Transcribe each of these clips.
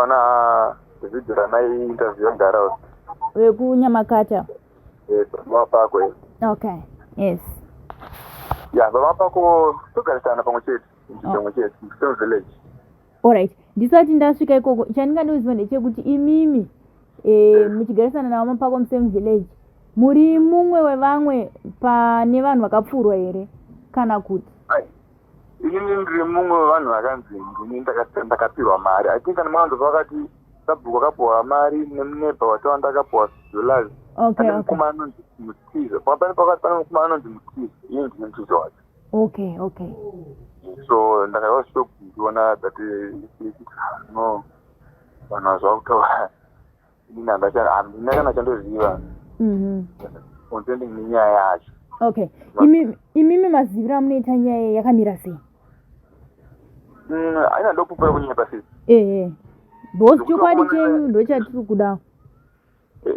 Ndakaona video ramai interview mudhara. Vekunyamakata? Yes, vamapako. Okay, yes. Ya, vamapako togarisana pamwe chete, pamwe chete, same village. Alright, ndisati ndasvika ikoko, chandingandoziva ndechekuti imimi muchigarisana navo mapako musame village, muri mumwe wevamwe pane vanhu vakapfurwa here kana kuti? Inini ndiri mumwe wevanhu vakanzi ndini ndakapirwa mari. I think kana makanzwa vakati sabhuku akapiwa mari nemuneighbour watawanda akapiwa $50. Pane mukoma anonzi Mutizo, pane pakati pane mukoma anonzi Mutizo, iye ndine Mutizo wacho. So ndakaiwa shock ndichiona that no, vanhu vazva kutaura, inini handina kana chandoziva concerning nenyaya yacho. Okay, imimi maziviro amunoita nyaya yakamira sei? Aina ndopupura kunyepa sisi. Ehe, because chokwadi chenyu ndochatiri kuda.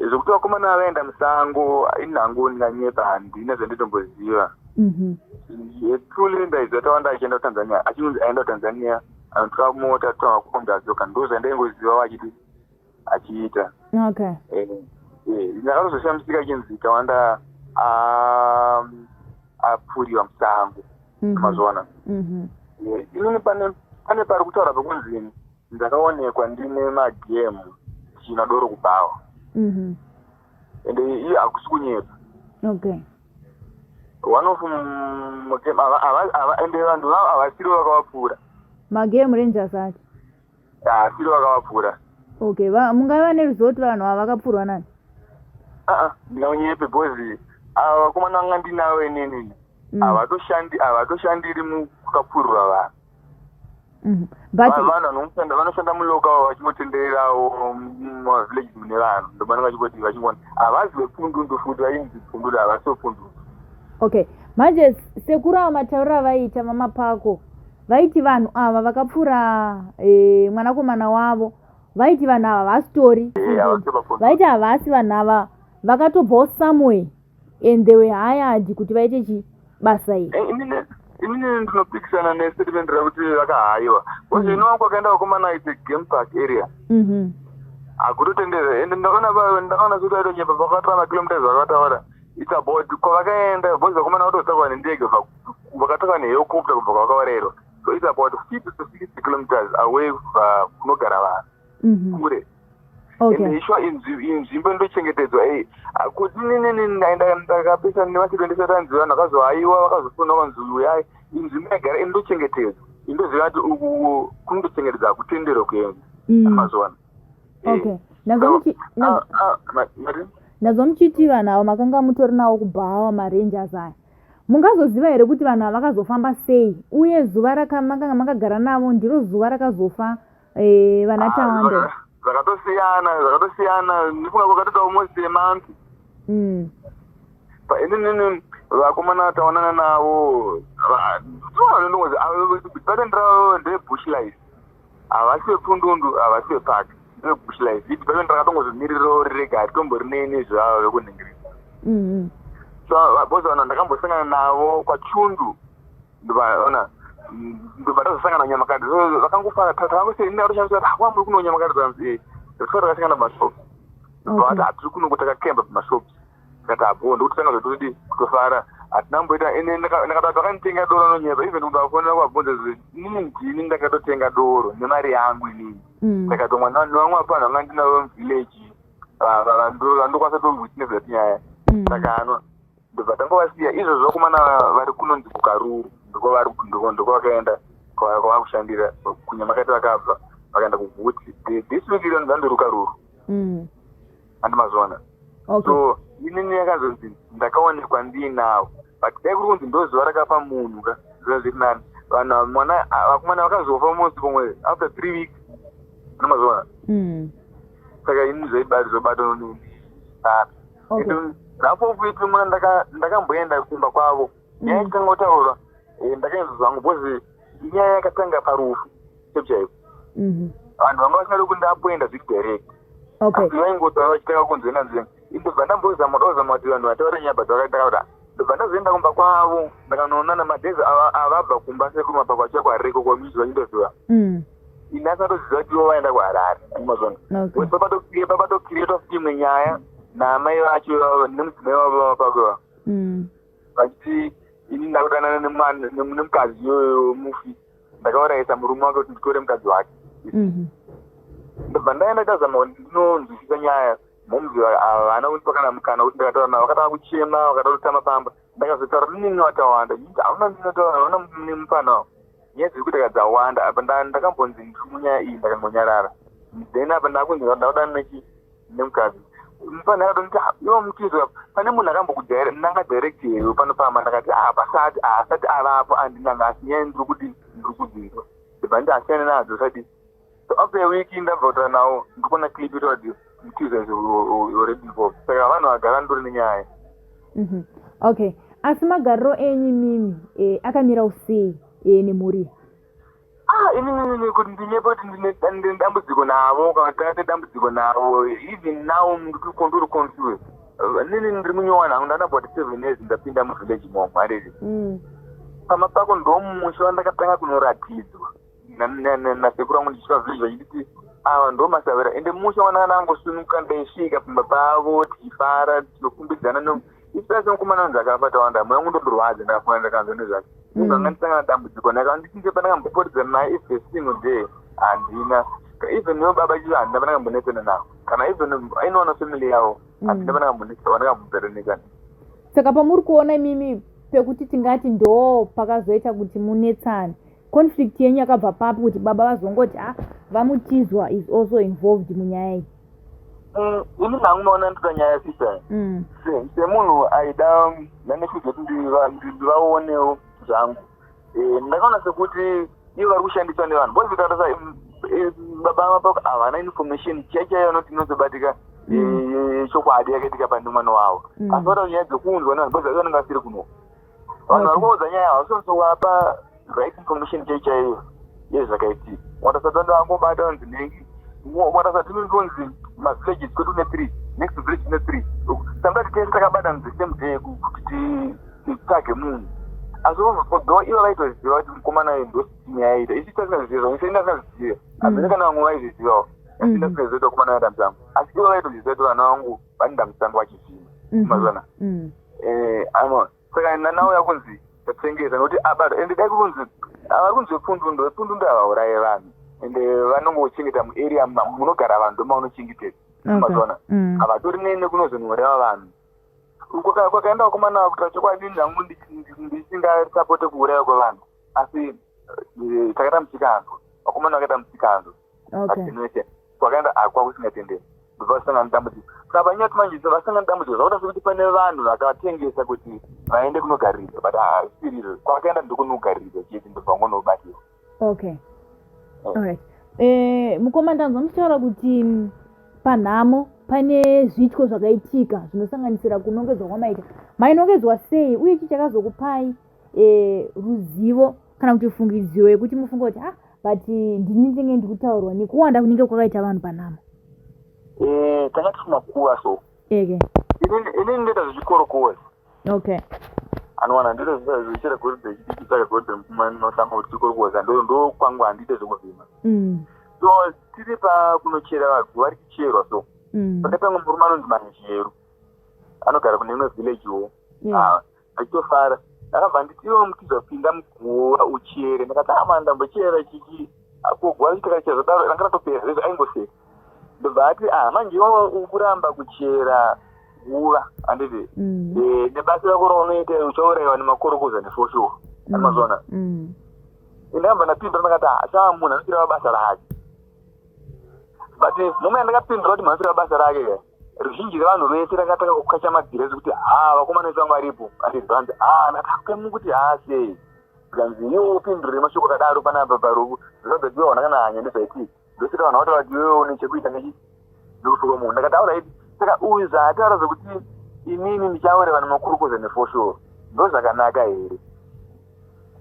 Zvokuti vakomana vaenda musango, inhangu ndinganyepa, handina zvanditomboziva. Truly ndaiziva Tawanda achienda kuTanzania, achinzi aenda kuTanzania anotora mota, tora makombi, adzoka. Ndo zvandaingoziva vachiti achiita. Ndakatozoshamisika achinzi Tawanda apfuriwa musango. Mazuwana inini pane pari kutaura pekunzi ndakaonekwa ndine magemu tichinwa doro kubhawa. Ende iye hakusi kunyepa. One of magame, ende vanhu vavo havasiri vakavapfuura. Magame rangers acho? Havasiri vakavapfuura. Okay, mungava neruzivo kuti vanhu ava vakapfurwa nani? Aa, ndingaunyepe because ava vakomana vanga ndinavo inini havatoshandiri mukapfurwa vanhu. But Vanhu vanoshanda mulocal, vachingotendererawo mumavillage mune vanhu, ndopanenge vachingoti vachingona havazi vepfundundu futi, vainzi pfundundu, havasi vepfundundu. Okay, manje sekuru ava matauriro avaiita vamapako, vaiti vanhu ava vakapfura mwanakomana wavo, vaiti vanhu ava vasitori, Havasi vepfundundu. vaiti havasi vanhu ava, vakatobvawo somewhere and they were hired kuti vaite chi basa iri. Inini ndinopikisana nestatement rekuti vakahayiwa because ino kwakaenda vakomana, it's a game park area. Hakutotendera, ende ndakaona sekuti aitonyepa vakatora makilometers vakataura. It's about kwavakaenda because vakomana vatotakwa nendege, vakatakwa nehelicopter kubva kwavakavarerwa, so it's about 50 to 60 kilometers away kubva kunogara vanhu, kure. Ende ishwa inzvimbo inotochengetedzwa kuti ninini ndakapesa nevachitendesa tanzi vanhu vakazohaiwa, vakazofona vanzi uyai. Inzvimbo yagara inotochengetedzwa, indoziva kuti uku kunotochengetedzwa, hakutenderwa kuenda. Mazuva Okay, ndazwa muchiti vanhu ava makanga mutori navo kubhawa, marangers aya. Mungazoziva here kuti vanhu ava vakazofamba sei, uye zuva ramakanga makagara navo ndiro zuva rakazofa vana Tawanda? Zvakatosiyana, zvakatosiyana. Ndifunga kwakatoita almost a month. Inini vakomana taonana navo, department ravo ndebush life, havasi vepfundundu, havasi vepark, ndevebush life. Department rakatongozomirirawo rirega, hatitomborinei nezvavo vekunhingirisa. So because vanhu ndakambosangana navo kwaChundu, ona ndobva tazosangana Nyamakadzi, so vakangofara, takangosei ndakatoshamisa kuti wamuri kuno Nyamakadzi, vanzi ndosaka takasangana pamashops. Ndobva hatiri kuno takakemba pamashops, tikati abo ndokutanga zvetodi kutofara. Hatina mboita ene ndakatati vakanditenga doro nonyepa, even kuti vafonera kuvabvunza, inini ndini ndakatotenga doro nemari yangu inini. Ndakatomwa nevamwe vanhu vanga ndinavo muvillage, vandokwanisa towitness that nyaya. Takanwa, ndobva tangovasiya izvozvo. Vakomana vari kunonzi kuKaruru, ndoko vakaenda kwavakushandira kunyamakati, vakabva vakaenda kuGuti. This week iro vandori kuKaruru. Andimazoona. So inini yakazonzi ndakaonekwa ndiinavo, but dai kuri kunzi ndo zuva rakafa munhu ka, zviva zviri nani. Vanhu mwana vakomana vakazofa mosi pomwe after 3 weeks, anomazoona. Saka ini zvaibati zvobata nini rapo futi muna ndakamboenda kumba kwavo, nyaya ichitangotaurwa, ndakaenza zvangu because inyaya yakatanga parufu chaipo chaipo. Vanhu vanga vasingadi kuti ndamboenda zviri direct, asi vaingotaura vachitanga kunzvena nzvena. Ndobva ndambozama dozama kuti vanhu vataure nyaya, but vakataka. Ndobva ndazoenda kumba kwavo, ndakanoonana madays avabva kumba sekuru Mapako achiya kuHarare ikoko, mizi vachindoziva. Ini asatoziva kuti ivo vaenda kuHarare, mazona. Papatocreatwa futi imwe nyaya naamai vacho nemudzimai wavo vapakwa, vachiti ini ndakudanana nemukadzi iyoyo mufi, ndakaurayisa murume wake kuti nditore mukadzi wake. Ndobva ndaenda tazama kuti ndinonzwisisa nyaya. Momzi havana kundipa kana mukana kuti ndakataura navo. Vakatanga kuchema, vakada kutama pamba. Ndakazotaura nini watawanda, hauna ndinotaura, hauna nemufana. Nyaya dziri kuita dzawanda apa. Ndakambonzi ndiri munyaya iyi, ndakangonyarara. Then apa ndakunzi ndakudana nechi nemukadzi. Mufana akatonditi, "Iwo mutizwa, pane munhu akambokudnanga direct here pano pamba?" Ndakati, "Ah, pasati, asati avapo andinanga, asi nyaya ndiri kuti ndiri kudzinzwa." Ndibva nditi asiyane nadzo sati. So after a week ndabva kutaura nawo, ndikuona clip itaura kuti Mutizwa is already involved. Saka vanhu vagara ndori nenyaya. Okay, asi magariro enyu mimi akamira sei nemhuri? Ah, inini kuti ndinyepe kuti ndine dambudziko navo kana taite dambudziko navo, even now ndiri confused. Nini ndiri munyowani hangu, ndana about 7 years ndapinda muvillage momo, handiti? Pamapako ndomusha wandakatanga kunoratidzwa nasekuru vangu ndichisvika village, vachinditi ava ndo masavira. Ende musha wandanga ndangosunuka, ndaisvika pamba pavo tichifara, tinokumbidzana. Isasi mukomana anonzi akafa, Tawanda, moyo wangu ndondorwadza. Ndakafunga, ndakanzwa nezvake, munhu anga ndisangana dambudziko ndaka ndichinge pandakambopotedzana naye every single day, handina. Even ivo baba chivo, handina pandakambonetsana navo, kana even ainoona family yavo, handina pandakambonetsana. Saka pamuri kuona imimi pekuti tingati ndo pakazoita kuti munetsane, conflict yenyu yakabva papi kuti baba vazongoti, "A, vaMutizwa is also involved munyaya iyi"? Ini nangu maona ndita nyaya, sister, semunhu aida ndanefudzo kuti ndivaonewo zvangu, ndakaona sekuti ivo vari kushandiswa nevanhu, because tarisa baba Mapako havana information chaichaiyo vanoti inozobatika chokwadi yakaitika pane mwana wavo, asi vada nyaya dzekuunzwa nevanhu, because vanenge vasiri kuno. Vanhu vari kuudza nyaya havasonzowapa right information chaichaiyo yezvakaitika. Watasati vandangobata vanzi nengi, watasati ndonzi mavillages kwedu ne three, next village ne three. Sangati tese takabata the same day kuti titsvage munhu, asi although ivo vaitoziva kuti mukomana uyu ndo timu yaita, isi tasingazviziva, isi ndasingazviziva, hamene kana vamwe vaizvizivawo, asi ndasingazviziva kuti vakomana vaenda musango, asi ivo vaitoziva kuti vana vangu vanoenda musango vachivhima, mazona. Ano saka nanauya kunzi tatengesa nokuti abata. Ende dai kunzi vari kunzi vepfundundu, vepfundundu havauraye vanhu, ende vanongochengeta muarea munogara vanhu, ndomaunochengetedza, mazona. Havatori nene kunozonouraya vanhu. Kwakaenda vakomana, kuita chokwadi nhangu ndisingasapote kuuraya kwevanhu, asi takaita musikanzwa, vakomana vakaita musikanzwa pageneration kwakaenda akwakusingatenderi, ndobva vasangana nedambudziko. Saka panyati manje vasangana nedambudziko, zvakuita sekuti pane vanhu vakatengesa kuti vaende kunogariridza, but hazisirizvo. Kwakaenda ndokunogariridza chete, ndobva vangonobatirwa. Okay, alright. Mukoma, ndanzwa muchitaura kuti panhamo pane zvityo zvakaitika zvinosanganisira kunongedzwa kwamaita. Mainongedzwa sei, uye chii chakazokupai ruzivo kana kuti fungidziro yekuti mufunge kuti, "Ah, but ndini ndinenge ndikutaurwa nekuwanda kunenge kwakaita vanhu panhamo"? Tanga tiri kumakuva so. Inini ndoita zvechikorokori. Anowana ndoita zvichera goridhe, chitsvaga goridhe mumasango kuti chikorokoza, ndo kwangu, handiite zvekuvhima. So tiri pakunochera guva richicherwa so, pakatanga murume anonzi Manjeru, anogara kune imwe village wo. Achitofara, ndakabva nditi, "Iwe Mutizwa, pinda muguva uchere." Ndakati, "Ama ndambochera chichi ako guva richitakachera zvadaro, ranga ratopera zvezvo." Aingoseka, ndobva ati, "Ah, manje iwe ukuramba kuchera guva, handiti? Nebasa rako raunoita uchaurayiwa nemakorokoza nefoshoro." Animazvona. Ndakabva ndapindura, ndakati, "Ah, saa munhu anochireva basa rake." But moment yandakapindura kuti munhu anochireva basa rake ka, ruzhinji revanhu vese rakatanga kukacha magirezi kuti, "Ha, vakomana vedu vanga varipo." Andizvanzi, "Ha, ndakakemu kuti ha, sei?" Zvikanzi, "Iwe upindure mashoko akadaro panapa parufu, zvinobva iwe hauna kana hanya nezvaitika." Ndosaka vanhu vataura kuti iwewe une chekuita nechi nekufuka munhu. Ndakati, "Alright, saka uyu zvaataura zvekuti inini ndichaureva nemakurukuza nefoshoro, ndo zvakanaka here?"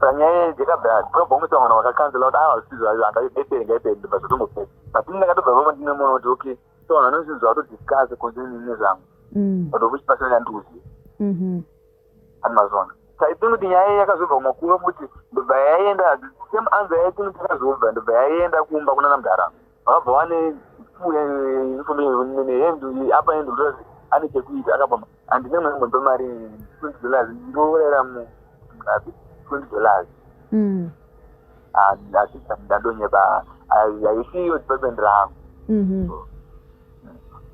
Saka nyaya yakabva takabva musangano, vakakanzela kuti ava zvisizvo, hangaiperi, ngaiperi, ndobva zvatongopera. But ini ndakatobva pamo ndine mono kuti okay, so vanhu vanozvinhu zvavatodiscuss concerning nezvangu, but which person andikuziva, ani mazona. Taitini kuti nyaya iyi yakazobva kumakuva futi, ndobva yaenda same answer yaitini kuti yakazobva, ndobva yaenda kumba kuna namudhara. Vakabva vane information nehendu apa hendu kuti ane chekuita akabva handine mwe ngombe mari $20 ndourayira munhu $20. Asi ndandonyeba, haisiyo department rangu.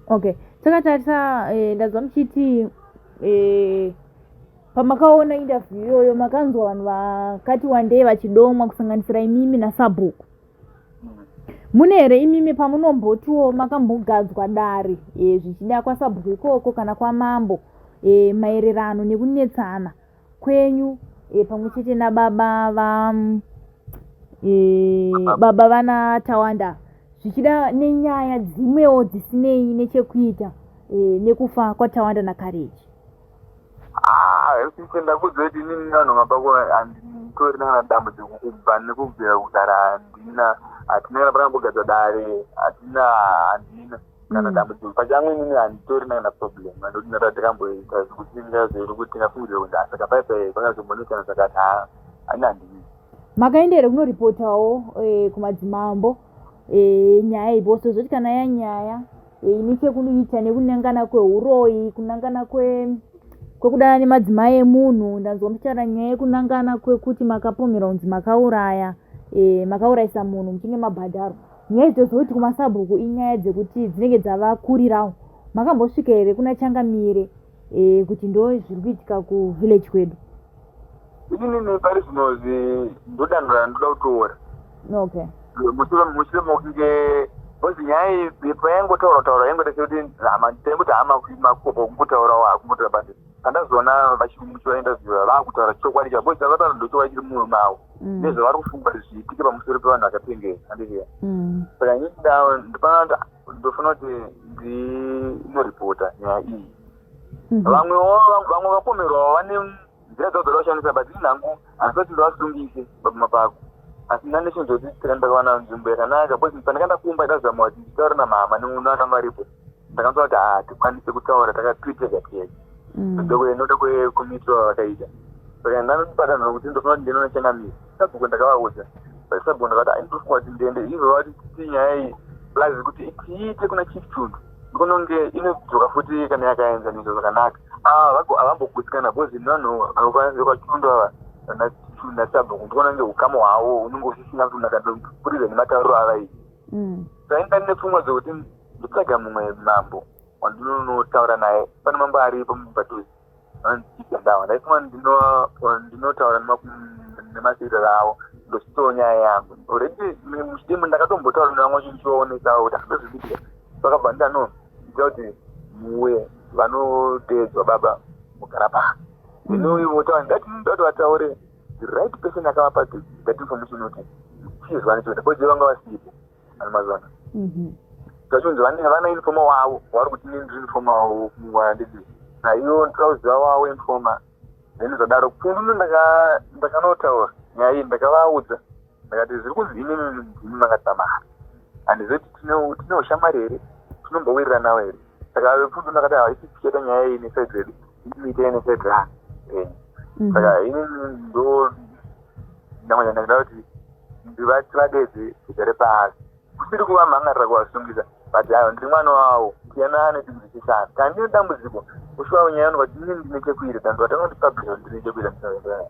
Okay, takatarisa, ndanzwa muchiti pamakaona interview iyoyo makanzwa vanhu vakati wandei vachidomwa, kusanganisira imimi nasabhuku. Mune here imimi pamunombotiwo makambogadzwa dare, zvichida kwasabhuku ikoko kana kwamambo, maererano nekunetsana kwenyu pamwe chete nababa va baba vana Tawanda, zvichida nenyaya dzimwewo dzisinei nechekuita nekufa kwaTawanda naCourage? Sise, ndakudza kuti inini vanhu mapako handitorina kana dambudziko kubva nekubvira kugara. Handina, hatina kana pakambogadzwa dare, hatina, handina kana dambudziko pachangu. Inini handitorina kana problem andoti ndata tikamboita zvekuti ndingazeri kuti tingafungidzira kuti saka paipai pakazombonetsana zvakati. Ha, ani handii. Makaenda here kunoripotawo kumadzimambo nyaya iyi? Because tozoti kana yanyaya ine chekuita nekunangana kweuroyi, kunangana kwekudana nemadzimai emunhu, ndanzwa muchitaura nyaya yekunangana kwekuti makapomerwa kunzi makauraya, makaurayisa munhu muchinge mabhadharwa, nyaya idzi tozoti kumasabhuku inyaya dzekuti dzinenge dzavakurirawo. Makambosvika here kuna changamire kuti ndo zviri kuitika kuvillage kwedu? Inini pari zvinozi ndodanho randoda kutora. Mushure mokunge, because nyaya iyi payangotaura taura yangoita sekuti taingoti hama makopo kungotaurawo, hakungotaura, but pandazoona vachivainterviewa vaakutaura chokwadi chavo, because chavataura ndo chokwadi chiri mumwoyo mavo nezvavari kufunga kuti zviitike pamusoro pevanhu vakatengesa, handiziva. Saka inini ndipana ndofanira kuti ndinoripota nyaya iyi. Vamwewo, vamwe vapomerwawo vane nzira dzavo dzada kushandisa, but ini hangu handisati ndovasungise mapako, asi ndandichinzoti ndakawana nzvimbo yakanaka, because pandakaenda kumba ndazama kuti nditaure namama nevana varipo, ndakanzwa kuti hatikwanisi kutaura takatwitega tega noda kwekumitiro vavakaita. Saka ndanopadanho kuti ndofanira kuti ndinoona changamire sabhuku. Ndakavaudza, but sabhuku ndakati ai ndofunga kuti ndiende, ivo vati ti nyaya iyi plus kuti tiite kuna Chief Chundu ndikononge inodzoka futi kana yakaenzaniswa zvakanaka. Havambogutsikana because vanhu vekwaChundu ava nasabhuku ndikuona kunge ukama hwavo unenge usisina kunaka kupfuridza nematauriro avaita. Saka ini ndine pfungwa dzekuti ndotsvaga mumwe mambo wandinonotaura naye. Pane mambo aripo padhuze vanonzi Chief Gandawa. Ndaifunga ndinotaura nemasekretary avo, ndosvitsawo nyaya yangu. Already muchidimbu ndakatombotaura nevamwe ndichivaonesawo kuti handozvikuitika, vakabva ndano ita kuti muwe vanoteedzwa baba mugara pano inoivotaura. Ndati ndati vataure the right person akavapa that information kuti chizwa nechoita, because vanga vasipo ani mazona zvachonzi vana informer wavo vari kuti ini ndiri informer wavo wandidi naivo ndoda kuziva wavo informer. Then zvadaro kunduno ndakanotaura nyaya iyi, ndakavaudza, ndakati zviri kunzi inini ndimi makatipa mari, handizoti tine ushamwari here, tinombowiriranawo here? Saka vepfundu ndakati haisi tichaita nyaya iyi neside redu, inini itai neside rangu renyu. Saka inini ndo ndamwe ndakada kuti tivadedze tigare pasi, kusiri kuvamhangarira kuvasungisa, but ayo ndiri mwana wavo, tiyanane, tinzwisisane. Kana ndine dambudziko ushuwa nyaya yangu kuti inini ndine chekuita, than vatanga kundipublisha kuti ndine chekuita.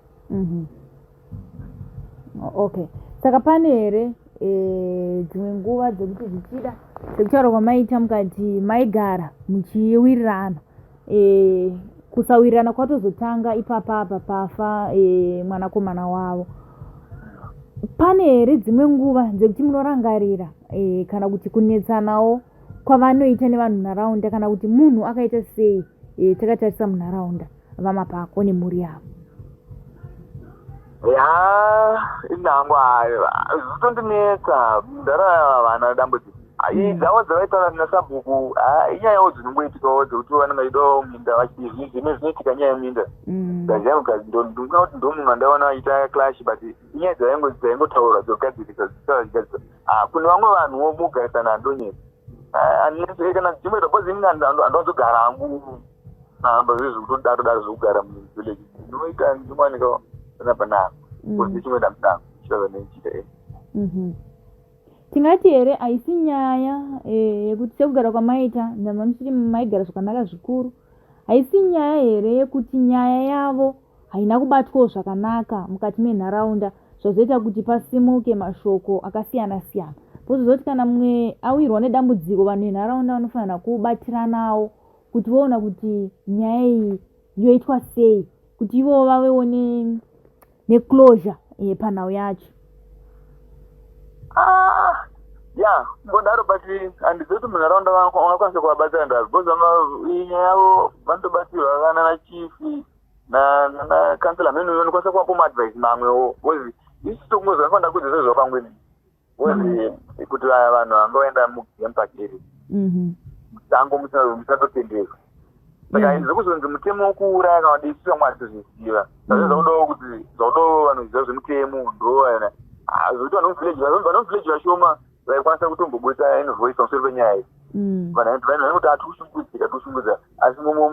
Okay, saka pane here dzimwe nguva dzekuti zvichida sekutaura kwamaita mukati maigara muchiwirirana, kusawirirana kwatozotanga ipapapa pafa mwanakomana wavo, pane here dzimwe nguva dzekuti munorangarira kana kuti kunetsanawo kwavanoita nevanhu munharaunda, kana kuti munhu akaita sei, takatarisa munharaunda, VaMapako nemhuri yavo? Ya, inhangu hayo zvitondinetsa munharaunda, vana dambudziko dzavo dzavaitaura nasabhuku inyayawo dzinongoitikawo dzekuti vanenge vachidawo minda, zvimwe zvinoitika nyaya yeminda. Ndinofunga kuti ndomunhu wandaona vachiita clash, but inyaya dzaingotaurwa dzogadzirisa, dzichigadzirisa. Kune vamwe vanhuwo mugarisana handonyetsa kana dzimwe, because ini handiwanzogara hangu namba zvezvekutodaro daro zvekugara muvillage. Ndinoita ndinowanika panapa nako. Kuti chimwe musango chitava nechiita. Tingati here haisi nyaya yekuti sekugara kwamaita, ndanga muchiti maigara zvakanaka zvikuru, haisi nyaya here yekuti nyaya yavo haina kubatwawo zvakanaka mukati menharaunda zvazoita kuti pasimuke mashoko akasiyana siyana? Pozozoti kana mumwe awirwa nedambudziko, vanhu venharaunda vanofanira kubatiranawo kuti voona kuti nyaya iyi yoitwa sei kuti ivowo vavewo neclosure panhau yacho. Ah, ya, ngodaro, but handizivi kuti munharaunda vangakwanisa kuvabatsira ndazvo, because iyi nyaya yavo vanotobatsirwa kana nachief nakansela mene, vanokwanisa kuvapo maadvice mamwewo, because isi tokungozi vanofanira kudzisa zvapangwini, because kuti vaya vanhu vangoenda mugame park iri musango musatotenderwa. Saka zvekuzonzi mutemo wekuuraya kana kuti isu vamwe hatizviziva saka zvakudawo kuti zvakudawo vanoziva zvemutemo ndo zvokuti vanhu vemuvillage vashoma vaikwanisa kutombobudisa invoice pamusoro penyaya iyi. Vanhu vanoti hatikushungudzika, tikushungudza, asi mumwe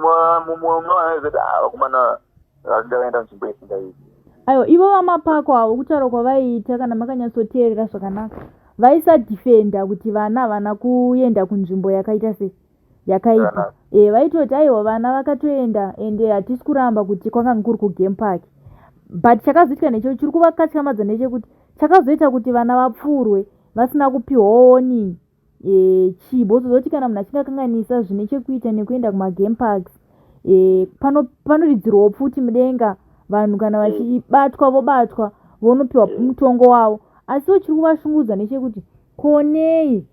mumwe kuti vakomana vakanga vaenda munzvimbo isingaiti. Aiwa, ivo vamapako avo, kutaura kwavaiita, kana makanyatsoteerera zvakanaka, vaisadhifenda kuti vana havana kuenda kunzvimbo yakaita sei, yakaipa. Vaitoti aiwa, vana vakatoenda, ende hatisi kuramba kuti kwakanga kuri kugame park, but chakazoitika necho chiri kuvakatyamadza ndechekuti chakazoita kuti vana vapfurwe vasina kupiwawo warning. Chii bozozoti kana munhu achinge akanganisa zvine chekuita nekuenda kumagame parks, panoridzirwawo pfuti mudenga, vanhu kana vachibatwa vobatwa vonopiwa mutongo wavo. Asiwo chiri kuvashungurudza ndechekuti konei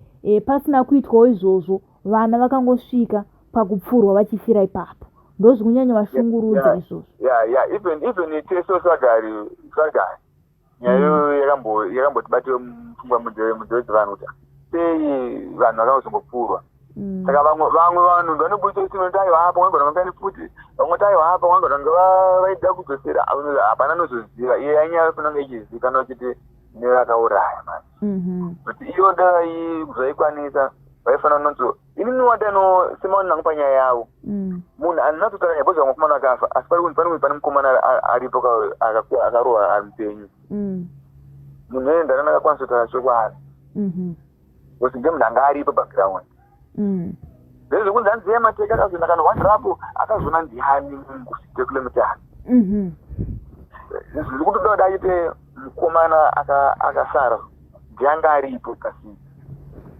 pasina kuitwawo izvozvo, vana vakangosvika pakupfurwa vachifira ipapo? Ndozvikunyanya vashungurudza izvozvo. Ya, even teso sagari sagari nyaya iyoyo yakambotibatira mupfungwa mudzeve dzevanhu kuti sei vanhu vakazongopfurwa. Saka vamwe vanhu vanobudisa statement, aiwa, apa vangona vanga nepfuti, vamwe ti aiwa, apa vangona vanga vaida kudzosera. Hapana anozoziva. Iye yanyaya kunenge ichizivikanwa chete nevakauraya manje, kuti iyo dai zvaikwanisa vaifanira kunonzi inini wadano semaoni nangu panyaya yavo. Munhu andinatsotaura nyaya, because vamwe vakomana vakafa, asi pari pane mukomana aripo akarohwa ari mupenyu. Munhu iyeye ndakana akakwanisa kutaura chokwadi, because ngemunhu anga aripo paground. Zvezvekunzi hanzi iye Mateka akazoenda kanohwandirapo, akazoona ndiani kusitekilomitani. Zviri kutoda kuti aite mukomana akasara ndianga aripo pasina,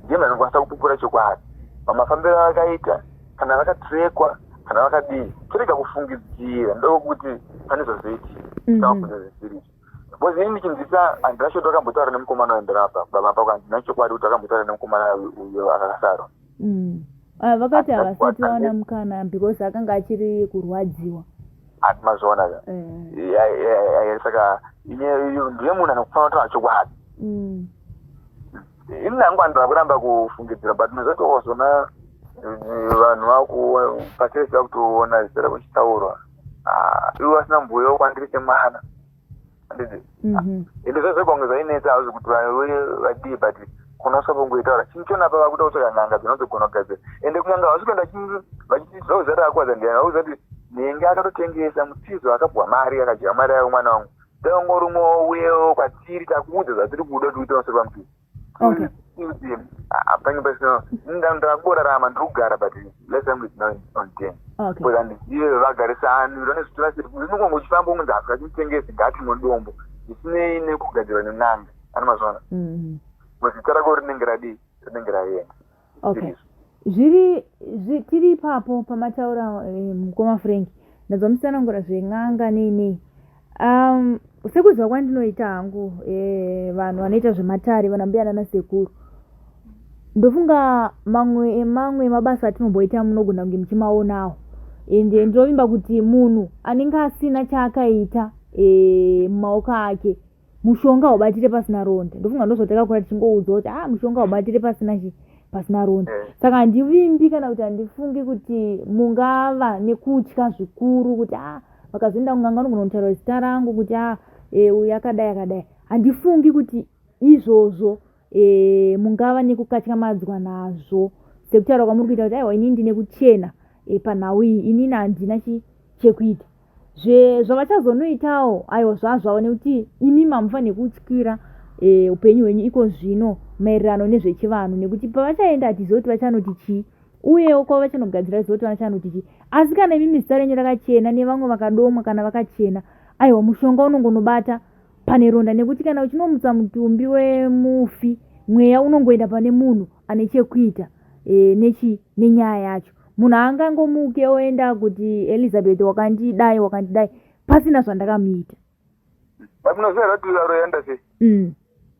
ndiye munhu anokwanisa kupupura chokwadi pamafambiro avakaita, kana vakatrekwa kana vakadii. Torega kufungidzira, ndokuti pane zvazoitika tavafunza zvisirizo, because ini ndichinzisa handina choti vakambotaura nemukomana waenderapa baba pako. Handina chokwadi kuti vakambotaura nemukomana uyo akasara. Ah, vakati havasati vawana mukana because akanga achiri kurwadziwa. Hati mazviona ka? Saka ndiye munhu anokufanira kutaura chokwadi. Ini nangu handina kuramba kufungidzira, but unozotozona vanhu vaku pasesi vakutoona zita rako chitaurwa, ivo vasina mbuyo kwandiri semwana, handiti? Ende zvazvo zvainetsa hazvo kuti vanhu vadii, but kunoswa pongoitaura chinhu chonapa vakuda kutsvaka n'anga dzinozogona kugadzira. Ende kun'anga havasi kuenda vachiti zvauziva kuti akakwadza ndiani. Vakuziva kuti nenge akatotengesa mutizo, akabwa mari, akadya mari yavo. Mwana wangu dangori uyewo kwatiri takuudza zvatiri kuda kuti uite pamusoro pamutizo. Kuti pange pasina ndakangorarama, ndiri kugara, but life yangu is now on 10, because handizive vagarisani vane zvitora sei. Unongonge uchifamba unonzi asi chimutengesi ngati mudombo zvisinei nekugadzirwa nen'anga ani mazvona, zita rako rinenge radii, rinenge raenda. Okay, zviri tiri ipapo pamataura, mukoma Frank, ndabva musanangura zven'anga nei nei. Sekuziva kwandinoita hangu, vanhu vanoita zvematare, vana mbuya nana sekuru, ndofunga mamwe emamwe emabasa atinomboita munogona kunge muchimaonawo. Ende ndinovimba kuti munhu anenge asina chaakaita mumaoko ake, mushonga haubatire pasina ronda. Ndofunga ndozvatakakura tichingoudzwa kuti ah, mushonga haubatire pasina chi pasina ronda. Saka handivimbi kana kuti handifungi kuti mungava nekutya zvikuru kuti ah, vakazoenda kun'anga vanogona kutaura zita rangu kuti ah, uyu akadai akadai. Handifungi kuti izvozvo mungava nekukatyamadzwa nazvo sekutaura kwamuri kuita kuti aiwa, inini ndine kuchena panhau iyi, inini handina chekuita. Zvavachazonoitawo aiwa zvazvavo nekuti imi mamufanire kutyira e, upenyu hwenyu iko zvino maererano nezvechivanhu nekuti pavachaenda hatizive kuti vachanoti chii uyewo kwava vachanogadzira zive kuti vachanoti chii asi kana imimi zita renyu rakachena nevamwe vakadomwa kana vakachena aiwa mushonga unongonobata pane ronda nekuti kana uchinomutsa mutumbi wemufi mweya unongoenda pane munhu ane chekuita e, nechi nenyaya yacho munhu haangangomuke oenda kuti Elizabeth wakandidai wakandidai pasina zvandakamuita. But munoziva here kuti varoyenda sei? Mm.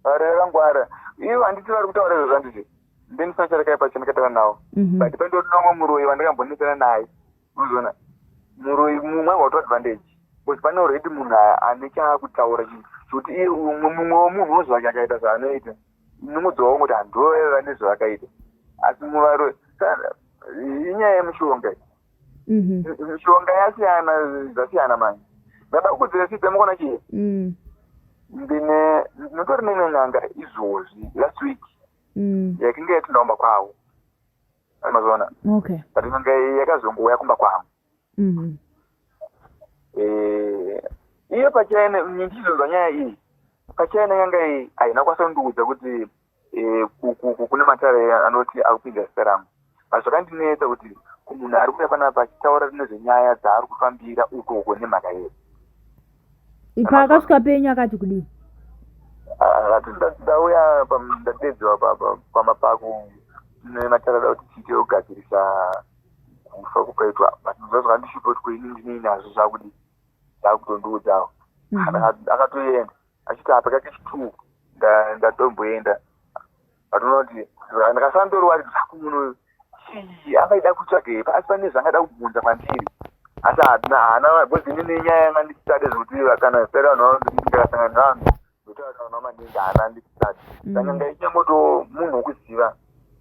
Varoyi vakangwara. Ivo handiti vari kutaura izvozvo handiti? Ndendisina charakaipa chandakataura nawo. Mm -hmm. But pandori nomwe muroyi wandakambonetsana naye. Unozoona muroyi mumwe angakutora advantage. Because pane already munhu ane chaakutaura chinhu chekuti iye umwe mumwe wemunhu wozvake akaita zvaanoita. Inongodzoka kungoti handovaiva nezvavakaita. Asi muvaroyi inyaya yemushonga iyi. Mhm. Mishonga yasiyana zvasiyana manje. Ndada kukudzira sisi mukona chii? Mm. Ndine ndinotori neimwe n'anga izvozvi last week. Mm. Yakinge yatinda kumba kwavo. Mazoona. Okay. But n'anga iyi yakazongouya kumba kwangu. Mm. Eh, iyo pachaina ndichizonzwa nyaya iyi. Pachaina n'anga iyi haina kukwanisa kundiudza kuti eh, kune matare anoti akupinza zita rangu but zvakandinetsa kuti kumunhu ari kuuya panapa achitaura nezvenyaya dzaari kufambira uko uko nemhaka yei paakasvika penyu akati kudii akati ndauya ndadedziwa pamapako nematare ada kuti tiite kugadzirisa kufa kukaitwa but zvazvakandishupa kuti kuini ndinei nazvo zvakudii zvakutondiudzawo mhm. akatoenda achiti apa kake chituu ndatomboenda vatoona kuti ndakasandorwa ari zvaku munhu chii angaida kutsvagei asi pane zvaangada kubvunza kwandiri asi haana because ini nenyaya yanga ndichisade zvekuti kana zita revanhu ndikasangana nevanhu ndotaura vanhu maningi haana ndichisade mm. saka ndaichangoto munhu wekuziva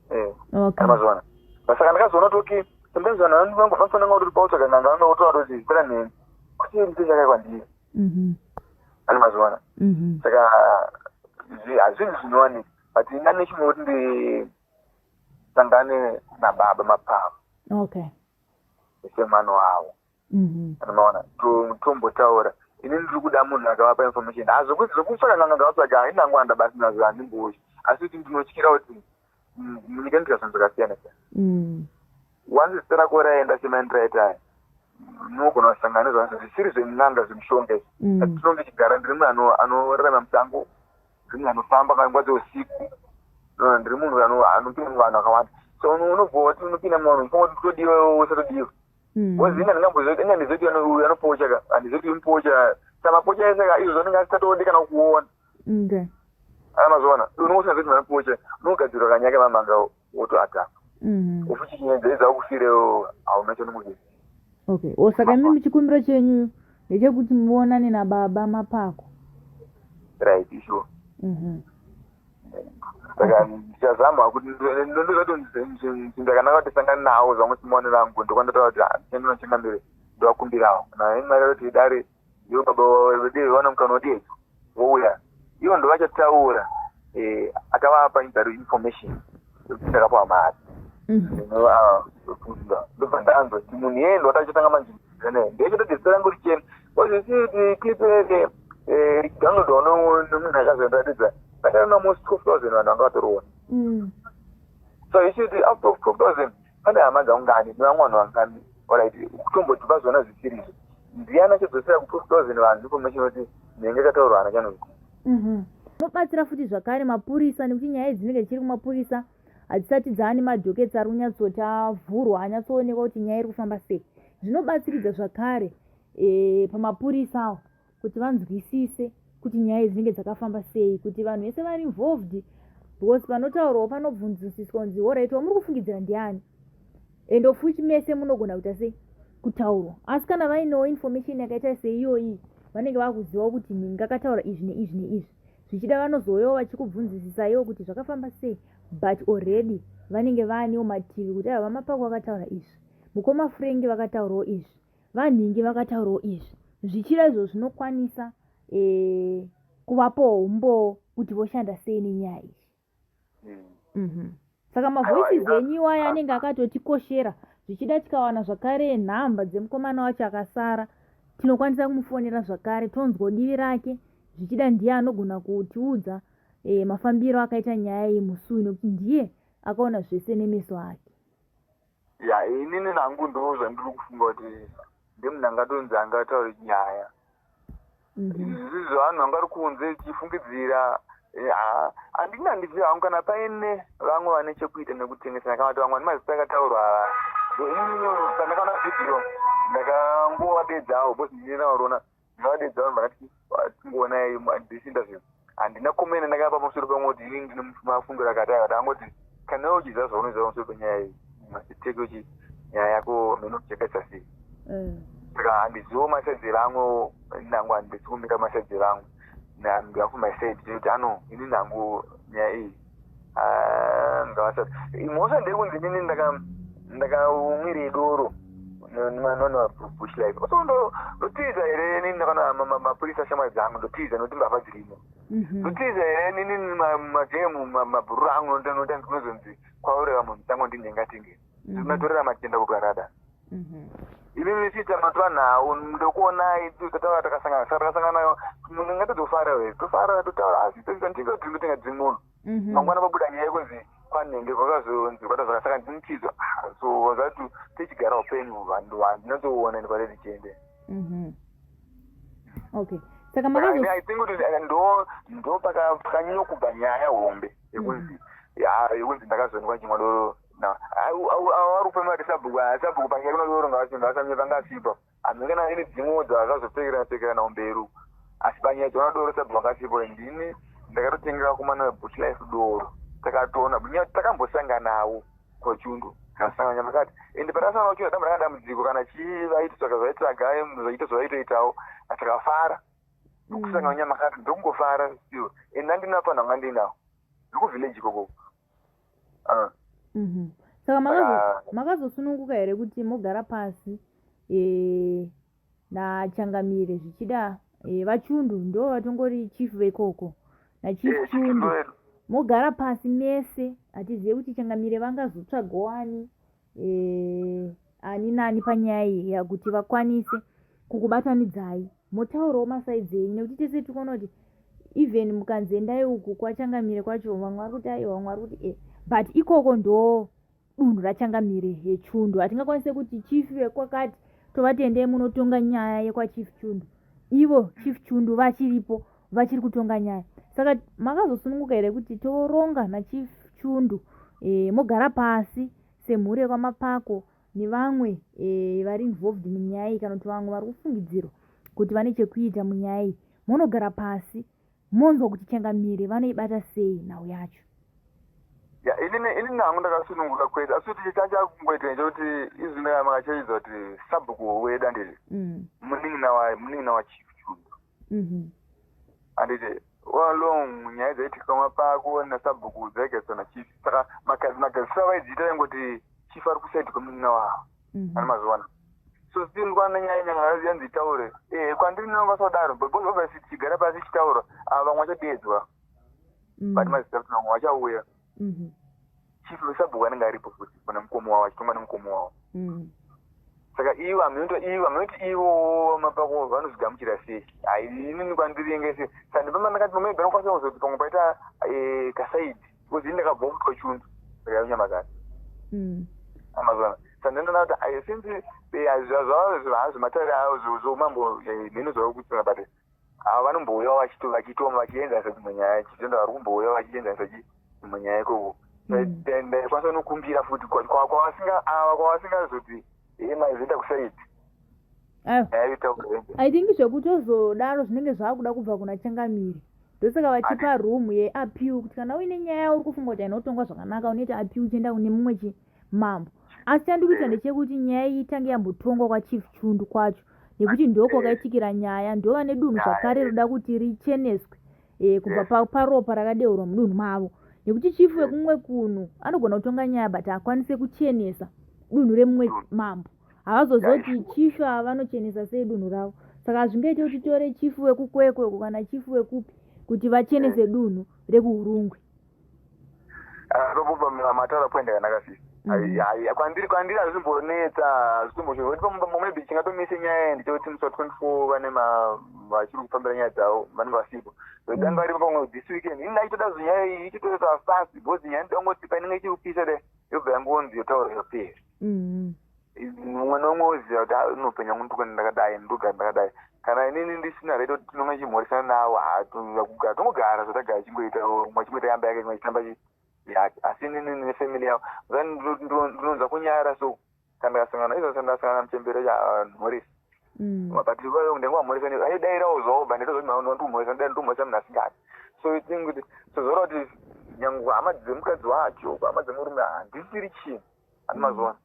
eh, amazoona saka ndakazoona kuti okay sometimes vanhu vanofanira kunge kuti pautsvaga n'anga vanototaura kuti zita ranheni kuti ndicho chakai kwandiri mm-hmm. ani mazuva mm-hmm. saka hazvinhu zvinowanika but ina nechimwe kuti ndisangane nababa mapavo okay semwana wavo mm-hmm. anomaona tombotaura ini ndiri kuda munhu akavapa information hazvokutsvaka n'anga ngavatsvaga haina hangu handa basi nazvo handimboozvi asi kuti ndinotyira kuti munyika inoita zvinhu zvakasiyana siyana mm. Once zita rako raenda semaendero aita aya unogona kusangana nezvanhu zvisiri zven'anga zvemushonga izvi mm. asi tinonge chigara ndiri munhu anorarama musango ndiri munhu anofamba kana nguva dzeusiku ndiri munhu anopinda muvanhu vakawanda so unobva wati unopinda muvanhu uchifunga kuti todiwa usatodiwa mm. because ini handingamboziva ini handizivi kuti uyu anopocha ka handizivi kuti mupocha samapocha ese ka izvo zvanenge asisatodi kana kuona ana mazoona unongosina kuti vanopocha unogadzirwa kanyaya kemamanga wotoataka mm. ufuchinyedza ukufire hauna chaunomuziva okay o saka imi chikumbiro chenyu ndechekuti muonane nababa mapako right sure mm -hmm. saka ndichazama kuti ndozati ndakanaka kuti sangane nawo zvangu simuonero angu ndokwandataura kuti ndinochangamire ndovakumbirawo kana imari kuti dare ivo baba vedu vaona mukana wodii vouya ivo ndovachataura eh, akavapa inzaro information yekuti ndakapiwa mari mm. ah, ndobva ndanzwa kuti munhu iyeye ndowatachatanga manje ndechototi zita rangu richena ozvisi clip reke eh, richidownloadwa nomunhu akazondiratidza ndakaona almost 12000 vanhu vanga vatoriona mm. so ichiti out of 12000 Pane hama dzangu ngani nevamwe vanhu vangani alright kutomboti vazoona zvisiri izvo ndiyani achidzosera ku 2000 vanhu information kuti nenge kataurwa hana chanoita mhm. Zvinobatsira futi zvakare mapurisa nekuti nyaya idzi dzinenge dzichiri kumapurisa hadzisati dzaane madhoketsi ari kunyatsoti avhurwa anyatsoonekwa kuti nyaya iri kufamba sei zvinobatsiridza zvakare e, pamapurisa awo kuti vanzwisise kuti nyaya idzi dzinenge dzakafamba sei kuti vanhu vese vari involved because panotaurwawo panobvunzisiswa kunzi horait wamuri kufungidzira ndiani and of which mese munogona kuita sei kutaurwa asi kana vainewo information yakaita seiyoyi vanenge vakuzivawo kuti nhingi akataura izvi neizvi neizvi zvichida vanozouyawo vachikubvunzisisaiwo kuti zvakafamba sei but already vanenge vaanewo mativi kuti aiwa vamapako vakataura izvi mukoma frank vakataurawo izvi Vanhingi vakataurawo izvi. Zvichida izvo zvinokwanisa e, kuvapawo umbowo kuti voshanda sei nenyaya iyi. Mm -hmm. Saka mavoices enyu iwayo anenge akatotikoshera zvichida tikawana zvakare nhamba dzemukomana wacho akasara. Tinokwanisa kumufonera zvakare tonzwa divi rake, zvichida ndiye anogona kutiudza e, mafambiro akaita nyaya iyi musi uyu nekuti ndiye akaona zvese nemeso ake. Ya, inini nangu ndo zvandiri kufunga kuti ndemunhu angatonzi angataure nyaya. Izvi zvevanhu vanga vari kunze tichifungidzira, handina handizivi hangu kana paine vamwe vane chekuita nekutengesana kana kuti vamwe vane mazita akataurwa ava. Inini pandakaona vhidhiyo ndakangovadedzawo because ndine naurona ndakavadedzawo ndakati tingoonai this interview. Handina comment ndakapa pamusoro pamwe kuti inini ndine mafungiro akati akati angoti kana iwe uchiziva zvaunoziva pamusoro penyaya iyi masiteke uchi nyaya yako menokuchekaisa sei. Saka handizivo masaidzi evamwewo, ini hangu handisi kumira masaidzi evamwe ndingafu my side ndinoti ano ini hangu nyaya iyi ngavasati mhosva ndeyekunzi inini ndakamwirei doro nonwa bush life so ndotiza here inini ndakana mapurisa shamwari dzangu ndotiza nokuti mbavha dzirimo. Ndotiza here inini magemu mabhururu angu nozonzi kwaureva munhu tangu ndinhengatenge ndinotorera matenda kugarada. Inini siita matora nhau ndokuonai tataura takasangana saka takasangana ngatozofara here tofara totaura asi ndinge ndinotenga dzimunhu. Mangwana pabuda nyaya yekunzi kwanhenge kwakazonzi kwata zvaka saka ndinotizwa so zati tichigara upenyu vanhu handinatsoona ini kwatiri tichiende. Okay, saka I think kuti ndo pakanyanya kubva nyaya hombe yekunzi ya yekunzi ndakazoonekwa chimwa doro vari kupemera kuti sabhuku sabhuku panyaya kuna doro ngavasamye pangasipa hamene kana ine dzimwewo dzakazopfekerana pfekerana kumberi uku asi panyaya dzaona doro sabhuku vangasipo ndini ndakatotengera vakomana vebush life doro takatoona nyaya takambosanganawo kwachundu takasangana nyamakati ende patakasangana kwachundu damba ranga dambudziko kana chii vaitotsvaga zvaitsvaga zvaita zvaitoitawo takafara ndokusangana nyamakati ndokungofara still ende andina panhu anga ndinawo ndikuvillage ikoko. Saka makazosununguka here kuti mogara pasi nachangamire zvichida vachundu ndo vatongori chief vekoko nachief Chundu mogara pasi mese? Hatizive kuti changamire vangazotsvagawo ani ani nani panyaya iyi yakuti vakwanise kukubatanidzai motaurawo masaidzi enyu nekuti tese tikuona kuti even mukanzi endai uku kwachangamire kwacho vamwe vari kuti aiwa vamwe vari kuti e but ikoko ndo dunhu rachangamire yechundu hatingakwanise kuti chief vekwakati tovati endei munotonga nyaya yekwachief Chundu ivo chief Chundu vachiripo vachiri kutonga nyaya. Saka makazosununguka here kuti toronga nachief Chundu mogara pasi semhuri yekwamapako nevamwe vari involved munyaya iyi kana kuti vamwe vari kufungidzirwa kuti vane chekuita munyaya iyi monogara pasi monzwa kuti changamire vanoibata sei nhau yacho? Ya, inini hangu ndakasununguka kwete asi kuti chachakungoita ndechekuti izvi makachaidzwa kuti sabhuku wedu handiti munin'ina wachief Chundu handiti all along nyaya dzaitika mapako nasabhuku dzaigariswa nachief saka magadzisiro avaidziita vaingoti chief ari kusaidi kwemunin'ina wavo ani mazuva so still kwana nyaya nyanga yanzi itaure kwandiri nongasadaro because obviously tichigara pasi ichitaura ava vamwe vachadedzwa but mazita kuti vamwe vachauya chief wesabhuku anenge aripo futi kuna mukomo wavo achitonga nemukomo wavo. Saka ivo hamunoti ivo hamunoti ivo mapako vanozvigamuchira sei? Hai inini kwandiri yenge se saka ndipamba ndakati pamwe panokwanisa kuzoti pamwe paita kasaidi because ini ndakabva kutwa chundu ndakaunya amazona saka ndinoona kuti since zvava zvematare avo zvoumambo mheno zvava kuitira but ava vanombouya vachitoma vachienzanisa dzimwe nyaya chitenda vari kumbouya vachienzanisa dzimwe nyaya ikoko ndaikwanisa nokumbira futi kwavasinga ava kwavasingazoti maizoenda kusaidi. I think zvekutozodaro zvinenge zvaakuda kubva kuna changamire ndosaka vachipa room yeappeal kuti kana uine nyaya uri kufunga kuti haina zvakanaka unoita appeal uchienda kune mumwe chimambo asi chandikuita ndechekuti nyaya iyi itange yambotongwa kwachief Chundu kwacho nekuti ndo kwakaitikira nyaya ndo vane dunhu zvakare roda kuti richeneswe kubva paropa rakadeurwa mudunhu mavo nekuti chief wekumwe kunhu anogona kutonga nyaya but haakwanise kuchenesa dunhu remumwe mambo havazozoti chief ava vanochenesa sei dunhu ravo saka hazvingaite kuti tore chief wekukwekwe kana chief wekupi kuti vachenese dunhu rekuhurungwe. Roboba mataura point yakanaka sisi. Kwandiri hazvimbonetsa, hazvimbosho. Maybe chingatomise nyaya ndechekuti musi wa24 vane vachiri kufambira nyaya dzavo, vanenge vasipo. Danga varipo pamwe this weekend. Ini ndaitoda zvinyaya iyi ichitoita fast, because nyaya ndongoti painenge ichirupisa de, yobva yangonzi yotaura, yopera. Mumwe nomwe oziva kuti unopenya kunduka ndakadai, ndogara ndakadai. Kana inini ndisina redo, tinonge chimhoresana navo. Kugara tongogara zvatagara, chingoita umwe achingoita yamba yake, imwe achitamba yake. Asi inini nefamily yavo ndinonzwa kunyara. So kana ndakasangana izvo, ndasangana muchembere mhoresa, but ndingowamhoresa, aidairawo zvavo, but nditozotimhoresa, nditomhoresa munhu asingadi. So I think kuti so zvoreva kuti nyange hama dzemukadzi wacho, hama dzemurume, handisiri chinhu, handi mazuva.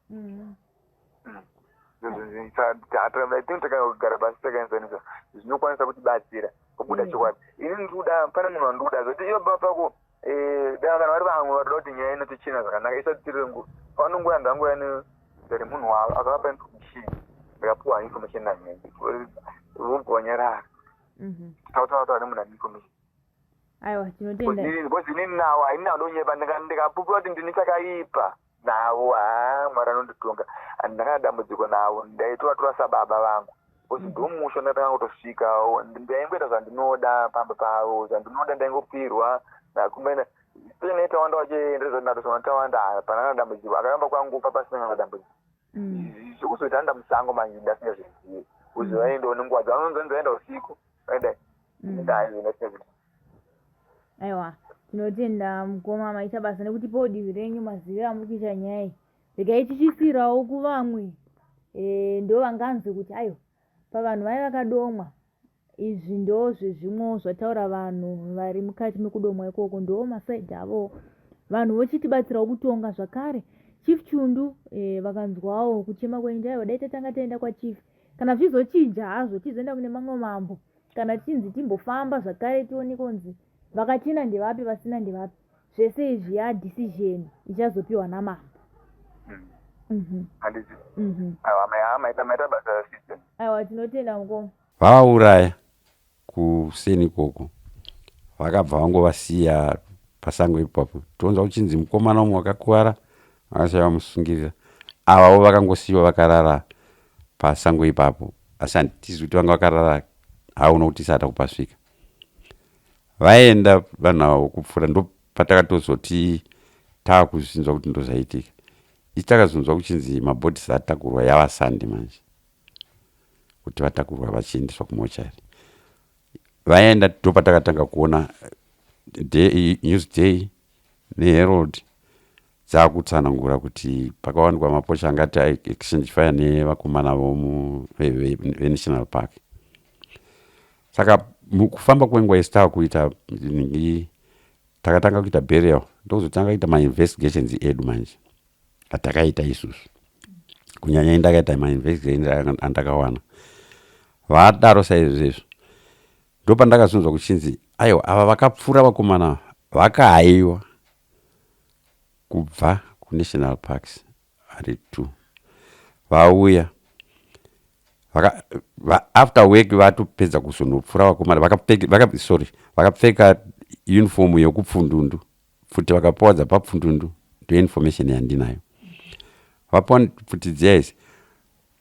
I think takagara pasi, takaenzanisa, zvinokwanisa kutibatsira kubuda chokwadi. Ini ndikuda, pane munhu wandikuda zoti iyo pako dai kana vari vamwe varikuda kuti nyaya inotochena zvakanaka, isati tiri nguva pavanongoya, ndangoya nemunhu wavo akavapa information, ndakapuwa information nanhengi, vobva vanyarara. Tautaura nemunhu ane information. Aiwa, tinotenda. Because inini nawo haini ndonyepa, ndikapupura kuti ndini chakaipa navo, ha, Mwari anonditonga. Handakana dambudziko navo, ndaitovatora sababa vangu, because ndomusha ndatanga kutosvika. Ndaingoita zvandinoda pamba pavo, zvandinoda ndaingopirwa nakumena tawanda wacho, tawanda hapana dambudziko. Akaramba kwangupa pasina kana dambudziko. Zvekuzoita anda musango manje ndasingazvizivi, kuzi vaendawo nenguva dzavanonzanzi vaenda usiku, vaendai ndai. Aiwa, tinotenda mukoma, maita basa nekutipawo divi renyu, maziviro amuri kuita nyaya iyi. Regai tichisiyirawo kuvamwe, ndo vanganzwe kuti aiwa, pavanhu vaya vakadomwa, izvi ndo zvezvimwewo zvataura vanhu vari mukati mekudomwa ikoko, ndo masides avo. Vanhu vochitibatsirawo kutonga zvakare. Chief Chundu vakanzwawo kuchema kwenyu, aiwa, dai tatanga taenda kwachief. Kana zvizochinja hazvo, tizoenda kune mamwe mambo, kana tichinzi timbofamba zvakare, tione kunzi vakachena ndevapi, vasina ndevapi. Zvese izvi yadecision ichazopiwa namambo. Handiti? Aiwa, maita basa, sister. Aiwa, tinotenda mukoma. Vavauraya kuseni ikoko, vakabva vangovasiya pasango ipapo. Tonzwa kuchinzi mukomana umwe wakakuvara, vakasiya vamusungirira. Avavo vakangosiyiwa vakarara pasango ipapo, asi handitizi kuti vanga vakarara havo, nokuti isati kupasvika vaenda vanhu avo kupfuura. Ndo patakatozoti taakuzvinzwa kuti ndo zvaitika. Isi takazonzwa kuchinzi mabodies atakurwa yava Sunday manje, kuti vatakurwa vachiendeswa kumochari vaenda. Ndo patakatanga kuona Newsday neHerald dzakutsanangura kuti pakawanikwa mapocha angati exchange fire nevakomana veNational Park. Saka mukufamba kwenguva isi taakuita ningi, takatanga kuita burial, ndokuzotanga kuita mainvestigations edu manje atakaita isusu. Kunyanya indakaita mainvestigation andakawana vadaro saizvozvo, ndopandakazonzwa kuchinzi aiwa, ava vakapfuura vakomana vakahaiwa kubva kuNational Parks vari two, vauya after work, vatopedza kuzonopfura vakomana, vakapfeka, sorry, vakapfeka uniform yekupfundundu pfuti, vakapuwa dzapapfundundu. Ndo information yandinayo. Vapuwa pfuti dziya idzi,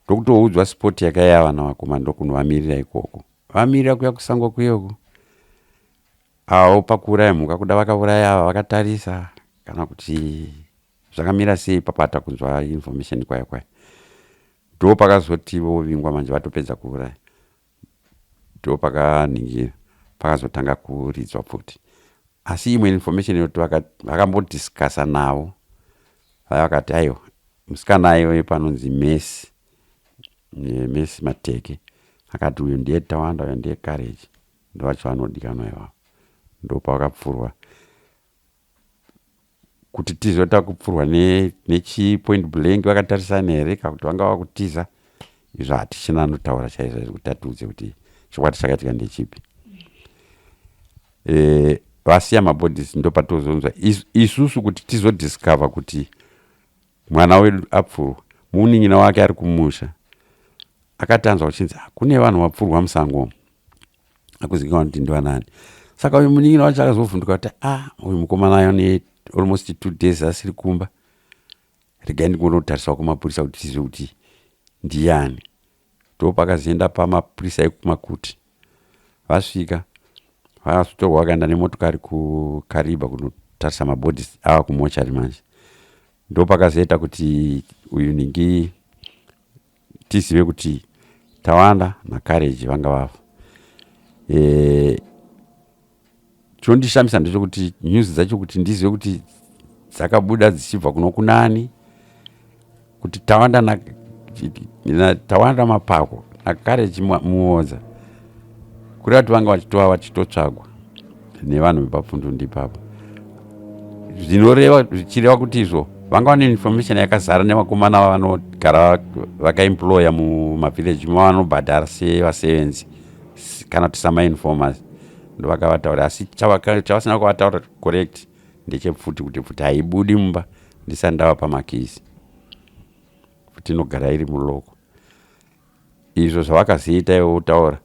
ndokutoudzwa spot yakaiya vana vakomana, ndokunovamirira ikoko. Vamirira kuya kusango kuyoko, avo pakuuraya mhuka, kuda vakauraya ava vakatarisa, kana kuti zvakamira sei, papata kunzwa information kwaya kwaya. Ndo pakazoti vovingwa manje, vatopedza kuuraya, ndo pakaningira pakazotanga kuridzwa pfuti. Asi imwe information yekuti vakambodiscussa navo vaya, vakati aiwa, musikana aiwe panonzi Messi, Messi Mateke, akati uyu ndiye Tawanda, uyu ndiye Courage, ndovacho vanodikanwa ivavo. Ndopavakapfurwa kuti tizota kupfurwa nechipoint blank vakatarisana here, kana kuti vanga vakutiza. Izvo hatichina anotaura chaizvo izvo kuti atiudze kuti chokwadi chakaitika ndechipi. Vasiya mabodies, ndopatozonzwa isusu kuti tizodiscover kuti mwana wedu apfurwa. Munin'ina wake ari kumusha akati anzwa kuchinzi, "Ah, kune vanhu vapfurwa musango umu," akuzivikanwa kuti ndivanani. Saka uyu munin'ina wacho akazovhunduka kuti, "Ah, uyu mukomana ayo ne almost 2 days asiri kumba." Regai ndingonotarisawo kumapurisa kuti tizive kuti ndiyani. Ndopakazoenda pamapurisa ekumakuti. Vasvika vakazotorwa vakaenda nemotokari kuKariba kunotarisa mabhodhi ava kumochari manje. Ndopakazoita kuti uyu ningi tizive kuti Tawanda naCourage vanga vafa. E, chinondishamisa ndechekuti news dzacho kuti ndizive kuti dzakabuda dzichibva kuno kunani, kuti Tawanda na, na Tawanda Mapako naCourage Muodza, kureva kuti vanga vachitova vachitotsvagwa nevanhu vepapfundundi ipapo, zvinoreva zvichireva kuti izvo vanga vane information yakazara nevakomana vanogara vakaemploya mumavillage mavanobhadhara sevasevenzi kana kuti samainformers, ndovakavataura. Asi chavasina kuvataura correct ndechepfuti, kuti pfuti haibudi mumba ndisati ndavapa makeys, pfuti inogara iri mulock. Izvo zvavakazoita ivo kutaura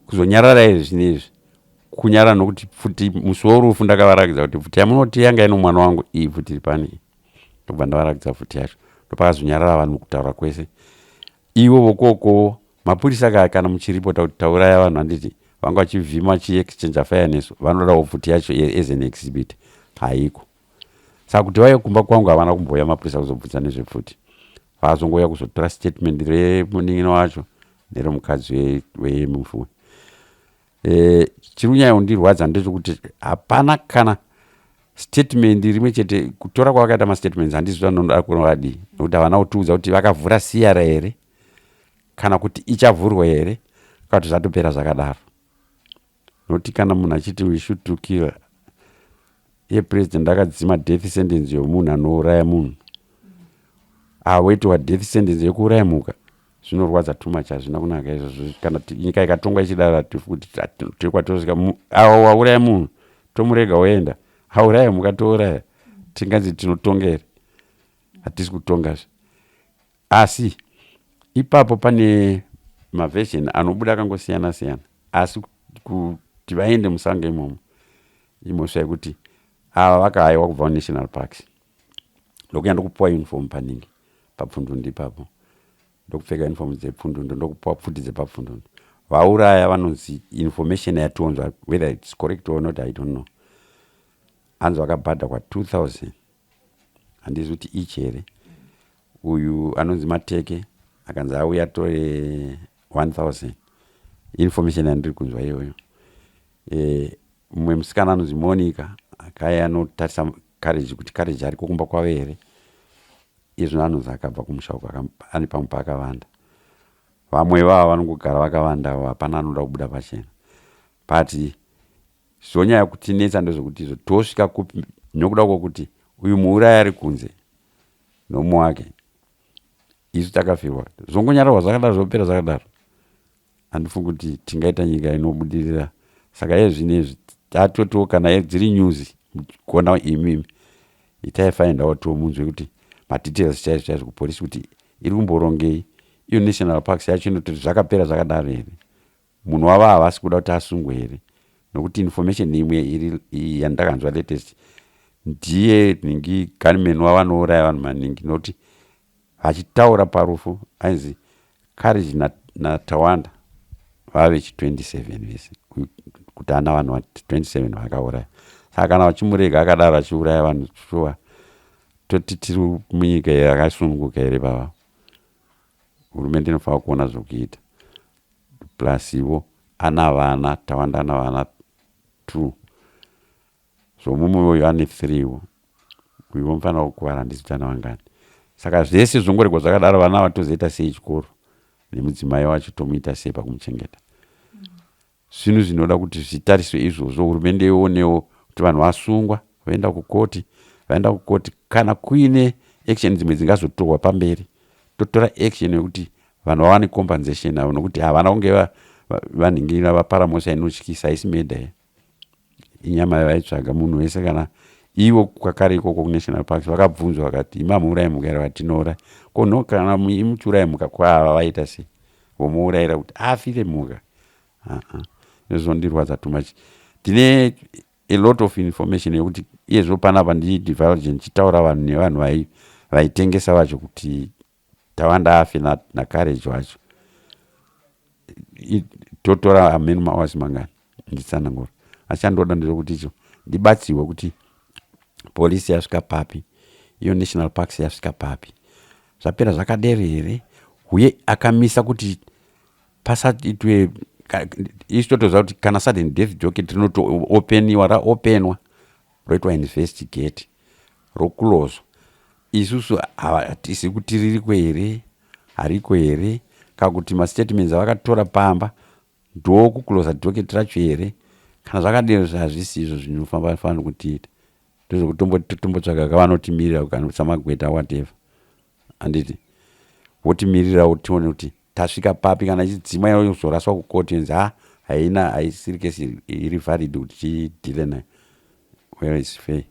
kuzonyarara izvi zvinezvi kunyara, nokuti pfuti musi worufu ndakavarakidza kuti pfuti yamunoti yanga ino mwana wangu iyi pfuti iri pani, ndobva ndavarakidza pfuti yacho. Ndopakazonyarara vanhu kutaura kwese ivo vokoko mapurisa kaya. Kana muchiripota kuti tauraya vanhu, handiti vanga vachivhima, vachiexchange fire nesu, vanodawo pfuti yacho as an exhibit, haiko. Saka kuti vauye kumba kwangu, havana kumbouya mapurisa kuzobvunza nezvepfuti. Vazongouya kuzotora statement remunin'ina wacho neremukadzi wemufu. Chiri kunyanya kundirwadza ndechekuti hapana kana statement rimwe chete. Kutora kwavakaita mastatements, handizi vanoda kunovadii, nekuti havana kutiudza kuti vakavhura CR here, kana kuti ichavhurwa here, kana kuti zvatopera zvakadaro. Nokuti kana munhu achiti we shoot to kill, iye president akadzima death sentence yomunhu anouraya munhu, awaitwa death sentence yekuuraya mhuka, zvinorwadza too much. Hazvina kunaka izvozvo. Kana nyika ikatongwa ichidaro, kuti tiri kwatosvika, awo wauraya munhu tomurega oenda, auraya mhuka touraya, tinganzi tinotonga here? Hatisi kutongazve. Asi ipapo pane maversion anobuda akangosiyana siyana, asi kuti vaende musango imomo imhosva yekuti ava vakahaiwa kubva kunational parks, ndokuya ndokupiwa uniform paningi papfundundu ipapo, ndokupfeka uniform dzepfundundu, ndokupiwa pfuti dzepapfundundu. Vauraya vanonzi, information yationzwa, whether it's correct or not I don't know, hanzi vakabhadhakwa 2000, handizi kuti ichi here. Uyu anonzi Mateke akanzi auya atore 1000, information yandiri kunzwa iyoyo. Mumwe musikana anonzi Monica akaya anotarisa Courage kuti Courage ariko kumba kwavo here. Izvo anonzi akabva kumusha uko, ane pamwe paakavanda. Vamwe vava vanongogara vakavandawo, hapana anoda kubuda pachena. But zvonyanya kutinetsa ndezvekuti izvo tosvika kupi, nokuda kwokuti uyu muurayi ari kunze nomumwe wake, isu takafirwa, zvongonyararwa zvakadaro, zvopera zvakadaro. Handifungi kuti tingaita nyika inobudirira. Saka iye zvinezvi tatotiwo kana dziri news kuona imimi, itai find out munzwe kuti madetails chaizvo chaizvo kupolisi kuti iri kumborongei. Iyo National Parks yacho inototi zvakapera zvakadaro here? Munhu wavo havasi kuda kuti asungwe here? Nokuti information imwe iri yandakanzwa latest, ndiye ningi gunman wavanouraya vanhu maningi, nokuti vachitaura parufu ainzi Courage naTawanda vave chi27 vese, kuti ana vanhu 27 vakauraya. Saka kana vachimurega akadaro achiuraya vanhu, shuwa toti tiri munyika yakasununguka here baba? Hurumende inofanira kuona zvokuita. Plus ivo ana vana Tawanda, ana vana two, zvomumwe uyu ane threewo, uyu womufanira kukuvara, handisi kuti ana vangani. Saka zvese zvongoregwa zvakadaro, vana vatozoita sei chikoro, nemudzimai wacho tomuita sei pakumuchengeta? Zvinhu zvinoda kuti zvitariswe izvozvo. Hurumende ionewo kuti vanhu vasungwa, vaenda kukoti, vaenda kukoti. Kana kuine action dzimwe dzingazotorwa pamberi, totora action yekuti vanhu vawane compensation avo, nokuti havana kunge vanhingira vapara mhosva inotyisa. Haisi murder, inyama yavaitsvaga. Munhu wese, kana ivo kwakare ikoko kunational parks vakabvunzwa, vakati, "Imi hamuurayi mhuka here?" Vatinouraya ko no, kana muchiuraya mhuka, kwava vaita sei vomuurayira kuti afire mhuka? Aa, izvondirwadza too much. Ndine a lot of information yekuti iyezvo panapa ndidivulge ndichitaura vanhu nevanhu vai Vaitengesa vacho kuti Tawanda afe naCourage wacho. Totora ameno mahours mangani nditsanangura. Asi chandoda ndechekuti icho ndibatsirwe kuti polisi yasvika papi, iyo National Parks yasvika papi. Zvapera zvakadero here? Huye akamisa kuti pasaitwe isu totoziva kuti kana sudden death docket rinotoopeniwa raopenwa roitwa investigate rokulozwa isusu hatisi kuti ririko here hariko here kana kuti mastatements avakatora pamba ndokuclosa docket racho here kana zvakadero hazvisi izvo zvinofamba fanira kutiita ndozvekutombotsvaga kavanotimirira kana samagweta whatever handiti votimirirawo tione kuti tasvika papi kana ichidzimwa inozoraswa kukoti yonzi ha haina haisiri kesi iri valid kuti tidhile nayo where is fair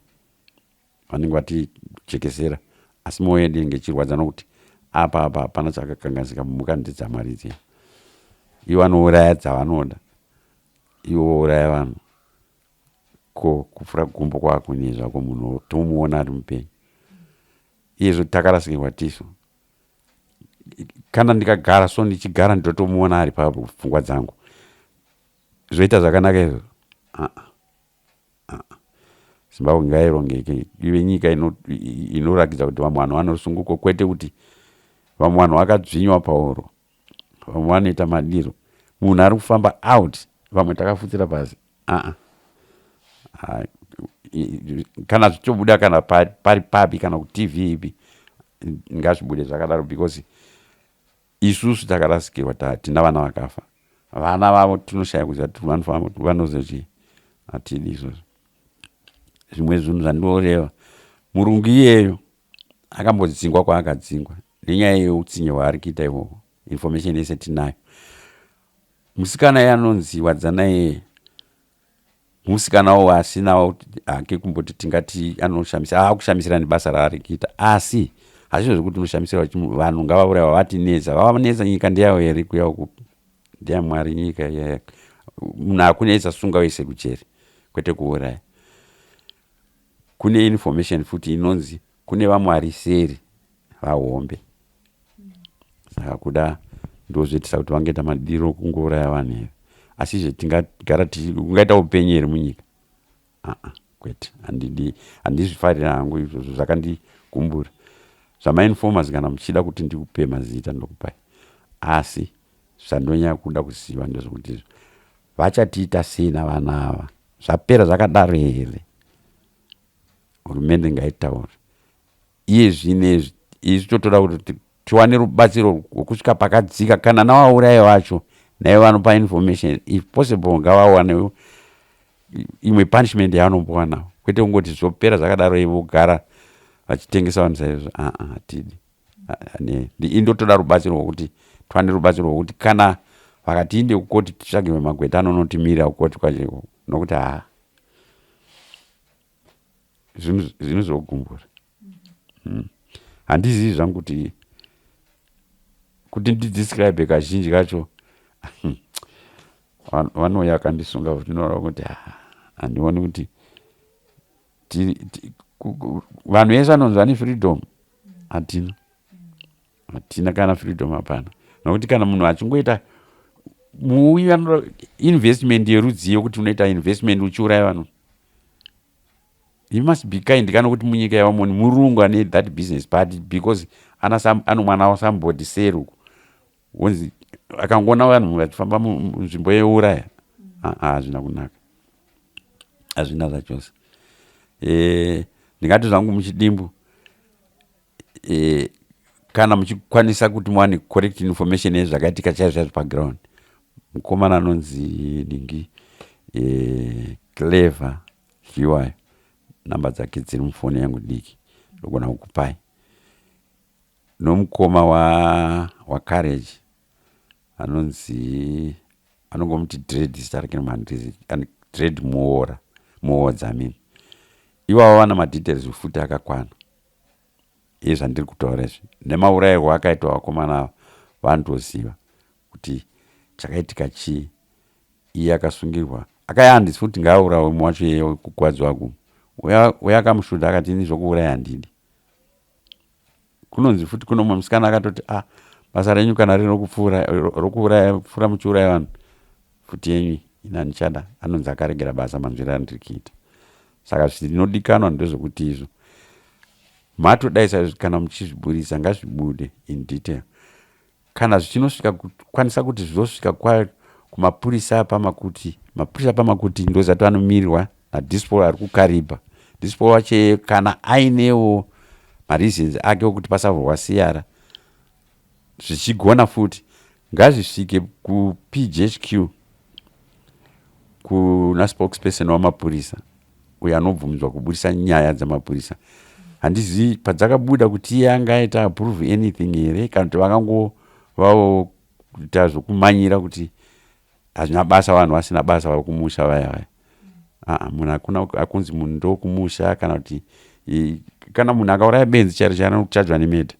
vanenge vatijekesera asi mwoyo yedu inenge ichirwadza nokuti apa apa hapana chakakanganisika mhuka ndedzamwari dziya ivo vanouraya dzavanoda ivo vouraya vanhu ko kupfura gumbo kwakunei zvako munhu tomuona ari mupenyu iyezvo takarasikirwa tisu kana ndikagara so ndichigara ndotomuona ari papfungwa dzangu zvoita zvakanaka izvo uh -uh. Uh -uh. Zimbabwe ngairongeke ive nyika inorakidza kuti vamwe vanhu vanosunguko kwete kuti vamwe vanhu vakadzvinywa pauro vamwe vanoita madiro munhu ari kufamba out vamwe takafutsira pasi aa kana zvichobuda kana pari papi kana kutv ipi ngazvibude zvakadaro because isusu takarasikirwa tina vana vakafa vana vavo tinoshaya kuziva kuti vanofamba vanozochii hatidi izvozvo zvimwe zvinhu zvandinoreva murungu iyeyo akambodzingwa kwaakadzingwa nenyaya yeutsinye hwaari kuita ihwohwo information yese tinayo musikana iye anonzi wadzana iye musikanawo asinawo hake kumboti tingati anoshamisa akushamisira nebasa raari kuita asi hazvizvo zvekuti unoshamisira vanhu ngavauraiwa vatinetsa vavanetsa nyika ndeyavo here kuya uku ndeyamwari nyika munhu akunetsa sunga wese kujeri kwete kuuraya Kune information futi inonzi kune vamwe vari seri vahombe saka kuda ndozvoitisa kuti vangaita madiro kungouraya vanhu here asi izve tingagara ungaita upenyu here munyika aa kwete handidi handizvifarira hangu izvozvo zvakandigumbura zvamainformers kana muchida kuti ndikupe mazita ndokupai asi zvandonyanya kuda kuziva ndezvekuti izvo vachatiita sei navana ava Zvapera zvakadaro here? Hurumende ngaitaure. Iye zvinezvi isu totoda kuti tiwane rubatsiro rwekusvika pakadzika kana navaurayi vacho naivo vanopa information if possible ngavawanewo imwe punishment yavanombowanawo kwete kungoti zvopera zvakadaro ivo vogara vachitengesa vanhu saizvo aa hatidi indotoda rubatsiro rwokuti tiwane rubatsiro rwokuti kana vakatiinde kukoti titsvage magweta anonotimirira kukoti kwacho ikoko nokuti haa zvinhu zvogumbura hmm. handizivi zvangu kuti kuti ndidescribe kazhinji kacho vanouya vakandisunga futi ndinoona kuti handioni kuti vanhu vese vanonzi vane freedom hatina hatina kana freedom hapana nokuti kana munhu achingoita muuyi vanoda investment yerudzii yokuti unoita investment uchiuraya vanhu you must be kind kana kuti munyika yavamoni murungu ane that business but because ano mwana wasambody seri uku wonzi akangoona vanhu vachifamba munzvimbo yeuraya hazvina kunaka hazvina zvachose eh, ndingati zvangu muchidimbu eh, kana muchikwanisa kuti muwane correct information yezvakaitika chaizvo chaizvo paground mukomana anonzi ningi eh, clever zviwayo namba dzake dziri mufoni yangu diki ndogona kukupai Nomukoma wa waCourage anonzi anongomuti Dread zita rake nomhandirizi Dread Muora Muodza I mean. Ivavo vana madetails futi akakwana ezvandiri kutaura izvi nemaurayirwo akaitwa vakomana ava vanotoziva kuti chakaitika chii iye akasungirwa akaya handisi kuti ngaaurawe mumwe wacho iye kukuvadzwa gumbo uya akamushuta akati ini zvokuuraya handidi. Kunonzi futi kuno mumwe musikana akatoti, ah, basa renyu kana riri rokupfuura, rokuuraya, pfuura muchiuraya vanhu, pfuti yenyu ini handichada. Anonzi akaregera basa manzwiro andiri kuita. Saka zvinodikanwa ndezvekuti izvo matodai saizvo, kana muchizviburitsa ngazvibude in detail. Kana zvichinosvika kukwanisa kuti zvizosvika kwa kumapurisa apamakuti, mapurisa apamakuti ndozati anomirirwa nadispol ari kuKariba. Dispol wacho kana ainewo mareasons ake okuti pasavhurwa siyara, zvichigona futi ngazvisvike kuPGHQ, kuna spokesperson wamapurisa uyo anobvumidzwa kuburisa nyaya dzamapurisa. Handizivi padzakabuda kuti iye anga aita approve anything here, kana kuti vakangovawo kuita zvokumanyira kuti hazvina basa, vanhu vasina basa vari kumusha vaya vaya. Aa, munhu hakuna akunzi munhu ndokumusha, kana kuti kana munhu akauraya benzi chairo chairo anokuchajwa nemurder,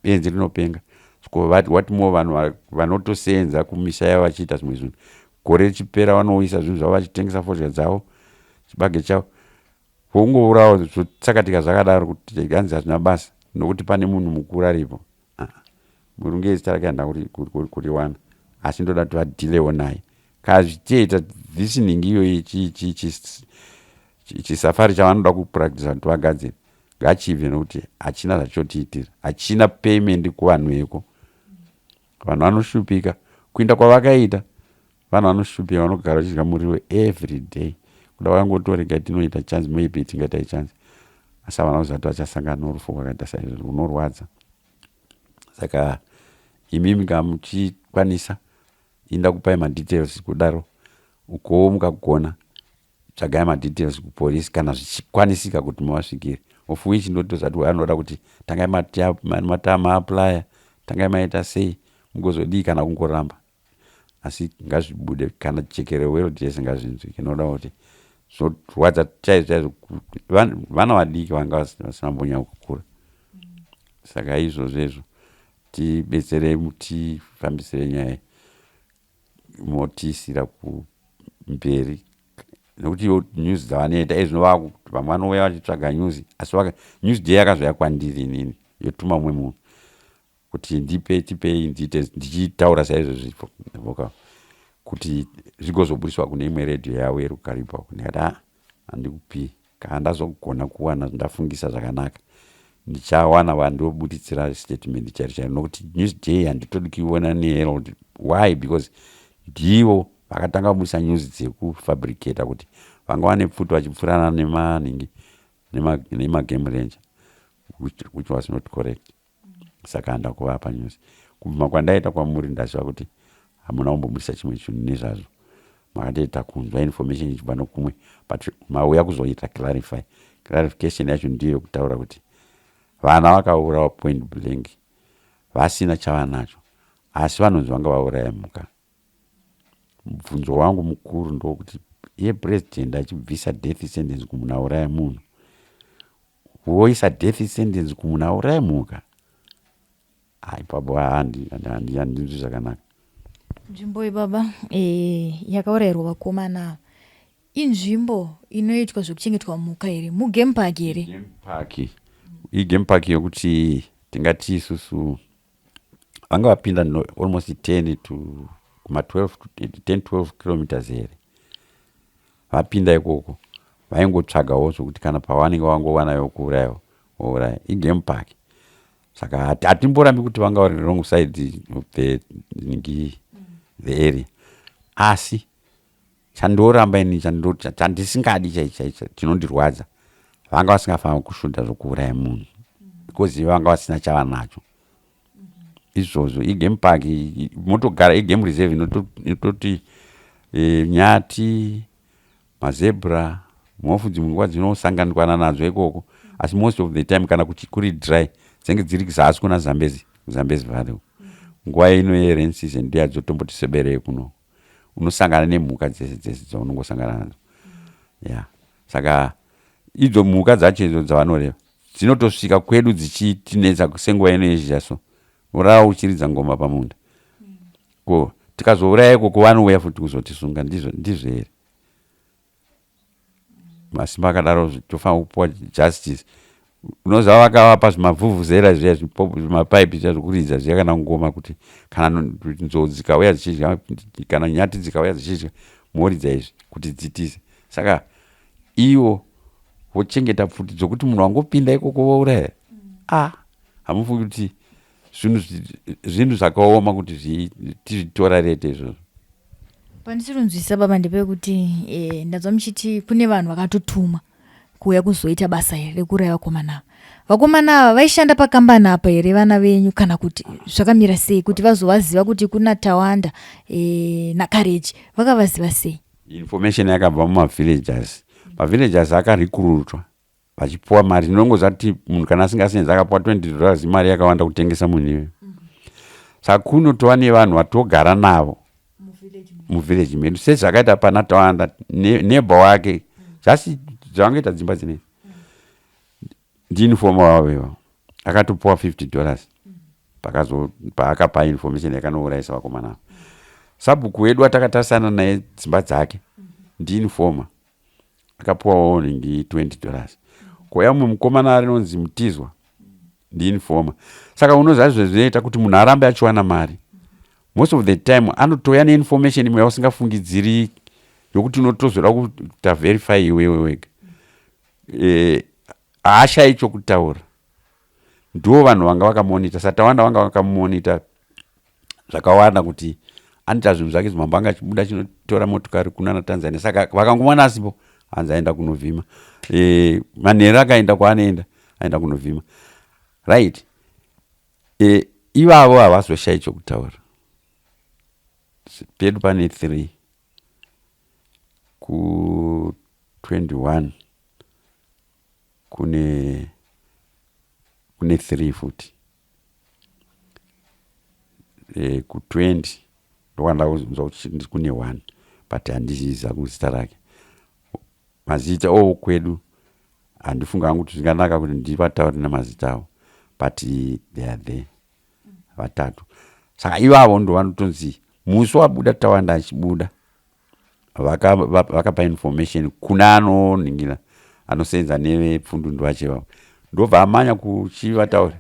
benzi rinopenga. So what more vanhu vanotosenza kumisha yavo vachiita zvimwe zvinhu, gore richipera vanouyisa zvinhu zvavo, vachitengesa fodya dzavo, chibage chavo, vongourawo, zvotsakatika zvakadaro, kuti hanzi hazvina basa nokuti pane munhu mukuru aripo. Murunge zita rake handina kuriwana, asi ndoda kuti vadealewo naye. Kana zvichiita this ningi iyoyi, chisafari chavanoda kupractisa kuti vagadzire, ngachibve, nokuti hachina zvachotiitira, hachina payment kuvanhu veko. Vanhu vanoshupika kuinda kwavakaita, vanhu vanoshupika, vanogara vachidya muriwo every day. Kuda vakangotorega tinoita chance, maybe tingaita chance, asi havana kuziva kuti vachasangana norufu rwakaita saizvozvo runorwadza. Saka imimi kana muchikwanisa, inda kupai madetails kudaro ukowo, mukagona tsvagai madetails kupolisi kana zvichikwanisika kuti muvasvikire, of which ndotozati anoda kuti tangai maapplya, tangai maita sei, mugozodii kana kungoramba. Asi ngazvibude, kana jekere world yese ngazvinzwike, noda kuti zvorwadza chaizvo chaizvo. Vana vadiki vanga vasina mbonya kukura. Saka izvozvo izvo tibetserei, tifambisire nyaya, motiisira kumberi, nekuti ivo news dzavanoita izvino, vamwe vanouya vachitsvaga news, asi news day yakazouya kwandiri inini, yotuma mumwe munhu kuti ndipe, tipei ndiite ndichitaura saizvozvi vocal, kuti zvigozobudiswa kune imwe redhiyo yavo iri kuKariba uko. Ndikati, a, handikupi. Kana ndazogona kuwana, ndafungisa zvakanaka, ndichawana vandobuditsira statement chairo chairo, nokuti news day handitodi kuiona neHerald. Why? Because ndivo vakatanga kubudisa news dzekufabricata kuti vanga vane pfuti vachipfurana nemaningi nemagame ranger, which was not correct. Saka handa kuvapa news. Kubvuma kwandaita kwamuri, ndaziva kuti hamuna kumbobudisa chimwe chinhu nezvazvo. Makatoita kunzwa information ichibva nokumwe, but mauya kuzoita clarify. Clarification yacho ndiyo yekutaura kuti vana vakaurawa point blank vasina chavanacho, asi vanonzi vanga vauraya mhuka. Mubvunzo wangu mukuru ndokuti iye president achibvisa death sentence kumunhu auraya munhu, woisa death sentence kumunhu auraya mhuka? Ipapo handinzwi zvakanaka. Nzvimbo iyi, baba, yakaurayirwa vakomana ava, inzvimbo inoitwa zvekuchengetwa mhuka here? Mugame park here? Game park, igame park yokuti tingati isusu vanga vapinda almost 10 to kuma 12, 10 12 kilometers here. Vapinda ikoko vaingotsvagawo zvokuti kana pavanenge vangowanayo kuurayawo, vouraya. Igame park, saka hatimborambi kuti vanga vari wrong side of the ngi the area. Asi chandoramba ini, chandisingadi chaicho chinondirwadza, vanga vasingafaniri kushuta zvokuuraya munhu, because vanga vasina chavanacho izvozvo. Igame park, motogara, igame reserve inototi nyati, mazebra, mhofu, dzimwe nguva dzinosanganikwana nadzo ikoko. Asi most of the time kana kuri dry, dzinenge dziri zasi kuna Zambezi, Zambezi Valley. Nguva ino yerain season ndiyo yadzotomboti seberei kuno, unosangana nemhuka dzese dzese dzaunongosangana nadzo ya. Saka idzo mhuka dzacho idzo dzavanoreva dzinotosvika kwedu dzichitinetsa senguva ino yezhizha, so urava uchiridza ngoma pamunda. Ko tikazouraya ikoko, vanouya futi kuzotisunga. Ndizvo ndizvo here masimba akadaro? Tofanira kupuwa justice. Unoziva vakavapa zvimavhuvhuzela zviya, zvimapaipi zviya zvekuridza zviya kana ngoma, kuti kana nzou dzikauya dzichidya, kana nyati dzikauya dzichidya, moridza izvi kuti dzitize. Saka ivo vochengeta pfuti dzokuti munhu wangopinda ikoko vouraya. Ah, hamufungi kuti zvinhu zvakaoma kuti tizvitorarete izvozvo? Pandisiri kunzwisisa, baba, ndepekuti ndanzwa muchiti kune vanhu vakatotuma kuuya kuzoita basa here rekuuraya vakomana ava. Vakomana ava vaishanda pakambani apa here, vana venyu, kana kuti zvakamira sei kuti vazovaziva kuti kuna Tawanda naKareji? Vakavaziva sei? Information yakabva mumavillagers. Mavillagers akarekrutwa vachipuwa mari. Ndinongoziva kuti munhu kana asingasenzi akapuwa $20, imari yakawanda kutengesa munhu iyoyo. Saka kunotova nevanhu vatogara navo muvillage medu, sezvakaita pana Tawanda, neighbor wake, just zvavangoita dzimba dzinei, ndiinformer wavo ivavo. Akatopuwa $50 paakapa information yakanourayisa vakomana ava. Sabhuku wedu atakatarisana naye dzimba dzake ndiinformer, akapuwawo nhingi $20. Kouya mumwe mukomana arinonzi Mutizwa, ndiinformer. Saka unoziva zvezvinoita kuti munhu arambe achiwana mari, most of the time anotouya neinformation imwe yausingafungidziri, yokuti unotozoda kuita verify iwewe wega. Haashayi chokutaura. Ndo vanhu vanga vakamonita saTawanda, vanga vakamonita zvakawanda kuti anoita zvinhu zvake zvimambo, anga achibuda chinotora motokari kunana Tanzania. Saka vakangomwana asipo, hanzi aenda kunovhima. Manheru akaenda kwaanoenda, aenda kunovhima, right? Ivavo havazoshayi chokutaura. Pedu pane 3 ku21, kune 3 futi. Ku20 ndokwanda kuzonzwa kuti kune 1, but handiziza kuzita rake. Mazita okwedu handifunga hangu kuti zvinganaka kuti ndivataure nemazita avo, but they are there, vatatu. Saka ivavo ndo vanotonzi musi wabuda Tawanda achibuda vakapa information kuna anoningira anosenza nevepfundundu vacho ivavo, ndobva amanya kuchivataura.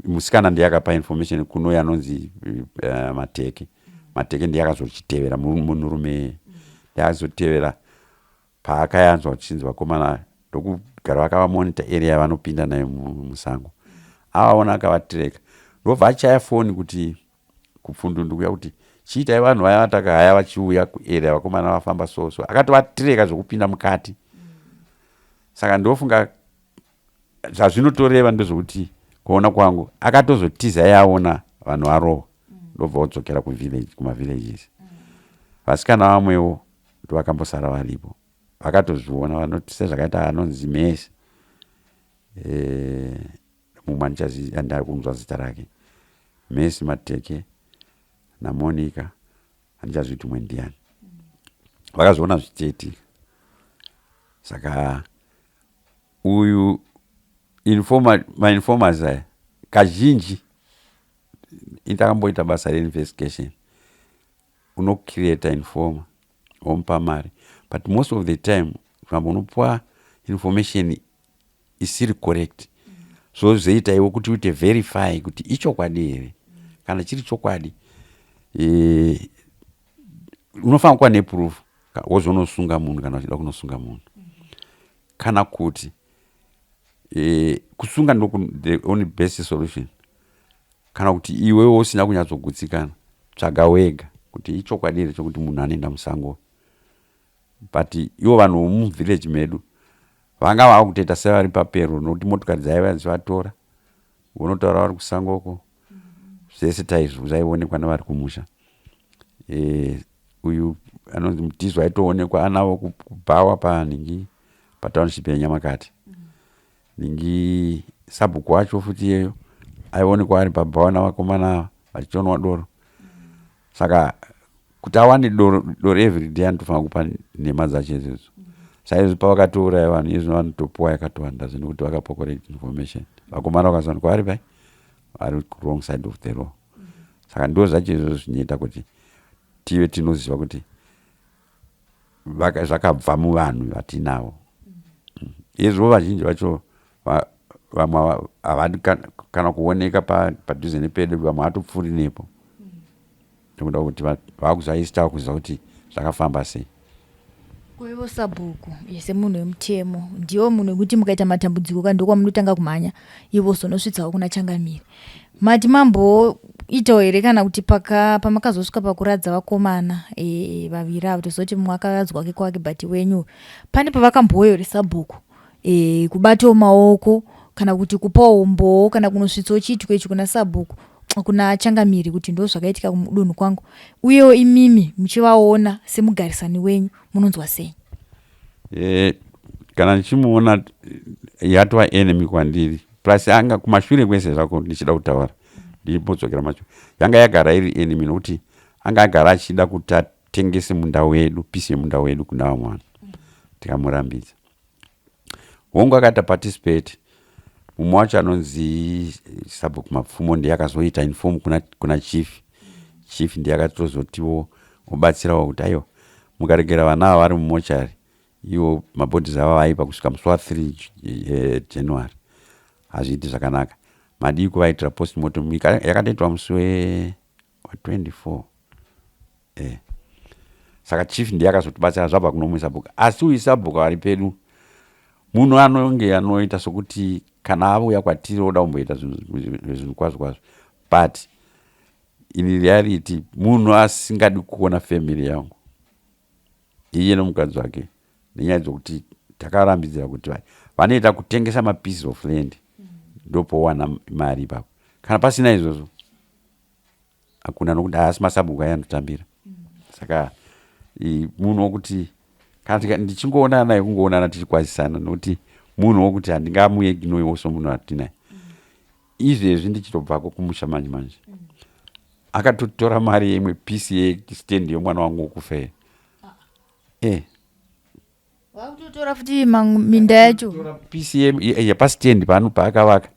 Musikana ndiye akapa information kunoyo anonzi Mateke. Mateke ndiye akazochitevera munhurume, ndiye akazotevera paakayanzwa kuchinzi vakomana, ndokugara vakavamonita area yavanopinda nayo musango. Avaona akavatireka, ndobva achaya foni kuti kupfundundu kuya kuti chiitai vanhu vaya vatakahaya vachiuya kuarea, vakomana vafamba so so. Akatovatireka zvokupinda mukati. Saka ndofunga zvazvinotoreva ndezvokuti, kuona kwangu, akatozotiza yaona vanhu varohwa, ndobva wodzokera kuvillage, kumavillages. Vasikana vamwewo ndovakambosara varipo, vakatozviona, vanoti sezvakaita anonzi Mesi, mumwe andari kunzwa zita rake, Mesi Mateke naMonica, handichazviti umwe ndiani, vakazviona zvichiitika. Saka uyu informer, mainformers aya kazhinji, indakamboita basa reinvestigation, unocreata informer womupa mari, but most of the time zvambo unopuwa information isiri correct. Zvozoita iwe kuti uite verify kuti ichokwadi here. Kana chiri chokwadi, unofanira kuva neproof, wozonosunga munhu kana uchida kunosunga munhu. Kana kuti kusunga ndo the only best solution. Kana kuti iwewe usina kunyatsogutsikana, tsvaga wega kuti ichokwadi here chokuti munhu anoenda musango. But ivo vanhu vomuvillage medu vanga vava kutoita sevari papero, nokuti motokari dzaiva dzichivatora vonotaura vari kusangoko. Zvese taizvo zvaionekwa nevari kumusha. Uyu anonzi Mutizwa aitoonekwa anavo kubhawa panhingi, patownship yeNyamakati. Ningi sabhuku wacho futi iyeyo aionekwa ari pabhawa navakomana ava vachitonwa doro. Saka kuti awane doro, doro everyday, anotofanira kupa nhema dzacho idzodzo. Saizvo pavakatouraya vanhu izvo, vanotopuwa yakatowanda zve nekuti vakapa correct information. Vakomana vakazowanikwa vari pai, vari wrong side of the law. Saka ndo zvacho izvozvo zvinoita kuti tive tinoziva kuti zvakabva muvanhu vatinavo. Izvo vazhinji vacho. Vamwe havadi kana kuoneka padhuze nepedu, vamwe hatopfuuri nepo nekuda kuti vakuziva, isu tava kuziva kuti zvakafamba sei. Koivo sabhuku semunhu wemutemo, ndiwo munhu wekuti mukaita matambudziko ka, ndokwamunotanga kumhanya, ivo zonosvitsawo kuna changamire. Mati mamboitawo here kana kuti pamakazosvika pakuradza vakomana vaviri avo, tozoti mumwe akaradzwa kwake kwake, but wenyu pane pavakambouya here sabhuku kubatawo maoko kana kuti kupawo umbowo kana kunosvitsawo chiitiko ichi kuna sabhuku, kuna changamiri, kuti ndo zvakaitika kumudunhu kwangu? Uyewo imimi muchivaona semugarisani wenyu, munonzwa sei? Kana ndichimuona, yatova enemy kwandiri. Plus anga kumashure kwese zvako, ndichida kutaura ndimbodzokera mashure, yanga yagara iri enemy nokuti anga agara achida kuti atengese munda wedu, piece yemunda wedu kuna vamwe vanhu. Tikamurambidza. Hongu, akaita participate. Mumwe wacho anonzi Sabhuku Mapfumo ndiye akazoita inform kuna chief. Chief ndiye akatozotiwo obatsirawo kuti aiwa, mukaregera vana ava vari mumochari, iwo mabodies ava vaipa kusvika musi wa3 January, hazviiti zvakanaka. Madii kuvaitira postmortem? Yakatoitwa musi wa24. Saka chief ndiye akazotibatsira zvabva kuno sabhuku. Asi uyu sabhuku ari pedu, munhu anonge anoita sokuti kana auya kwatiri oda kumboita zvinhu kwazvo kwazvo, but in reality munhu asingadi kuona family yangu, iye nomukadzi wake, nenyaya dzokuti takarambidzira kuti vanoita kutengesa mapieces of land, ndopowana mari ipapo. Kana pasina izvozvo hakuna, nokuti haasi masabhuku aya anotambira. Saka munhu wokuti kana ndichingoonana naye, kungoonana tichikwazisana, nokuti munhu wokuti handingamuignorewo somunhu atinaye. Izvezvi ndichitobvako kumusha manje manje, akatotora mari yeimwe piece yestand yomwana wangu wokufa. Vakutotora futi minda yacho? Piece yepastand pano paakavaka,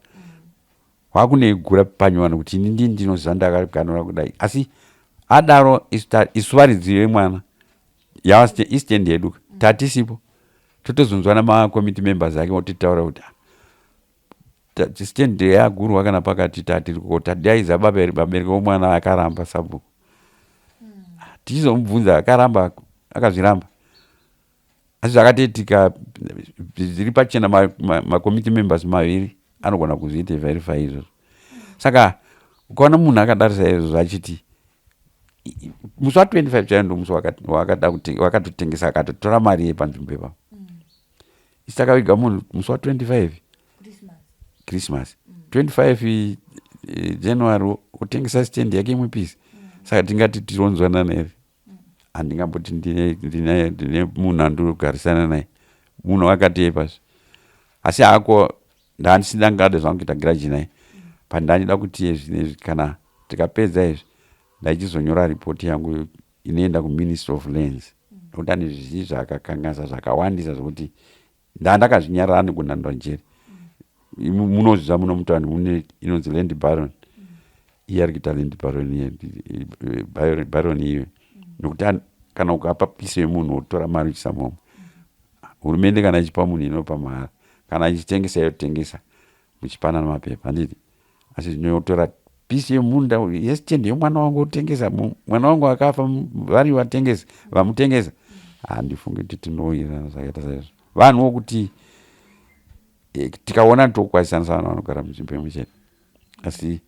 wakuneigura panyowani kuti ini ndini ndinoziva, ndakaganura kudai. Asi adaro, isu varidzi vemwana, yava istand yedu, tatisipo. Totozonzwa namacommittee members ake otitaura kuti stand yagurwa kana pakati, tatiriko tadaidza vabereki vomwana, akaramba sabhuku. Tichizomubvunza, akaramba, akazviramba. Asi zvakatoitika zviri pachena, macommittee members maviri anogona kuzviita verify izvozvo. Saka ukaona munhu akadaro saizvozvo achiti musi wa25 chaiyo ndo musi wakatotengesa, akatotora mari yepanzvimbo ipapo. Isi takaviga munhu musi wa25, Christmas, 25 January, otengesa stand yake imwe piece. Saka tingati tironzwanana here? Handingamboti ndine munhu andogarisana naye, munhu akati epazvi. Asi hako ndandisina ngade zvangu kuita grudge naye, but ndandida kuti zvinezvi kana tikapedza izvi, ndaichizonyora ripoti yangu inoenda kuMinistry of Lands, nokuti ane zvizhinji zvaakakanganisa zvakawandisa zvokuti ndandakazvinyarara nekunhandwa njere. Munozviziva, muno mutaundi mune inonzi land baron. Iye ari kuita land baron iyoyo, nokuti kana ukapa piece yemunhu, wotora mari uchisa momo. Hurumende kana ichipa munhu, inopa mahara. Kana ichitengesa, yotengesa muchipanana mapepa, handiti? Asi zvinotora piece yemunda yestand yemwana wangu, otengesa. Mwana wangu akafa, vari vatengesa, vamutengesa. Handifungi kuti tinowirirana zvakaita saizvo. Vanhu vokuti tikaona tokwazisana savanhu vanogara munzvimbo imwe chete, asi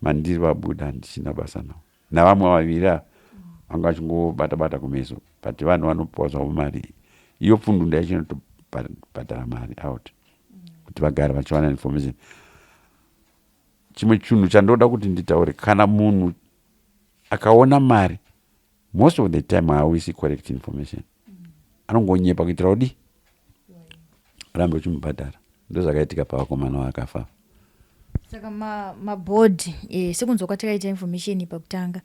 mandiri vabuda, handichina basa navo. Navamwe vaviri ava vanga vachingobata bata kumeso, but vanhu vanopiwa zvavo mari. Iyo pfundunda yacho inotobhadhara mari out kuti vagare vachiwana information. Chimwe chinhu chandoda kuti nditaure, kana munhu akaona mari, most of the time haawisi correct information, anongonyepa kuitira kudi rambe uchimubhadhara. Ndozvakaitika pavakomana vakafa. Saka mabhodhi sekunzwa kwatakaita information pakutanga,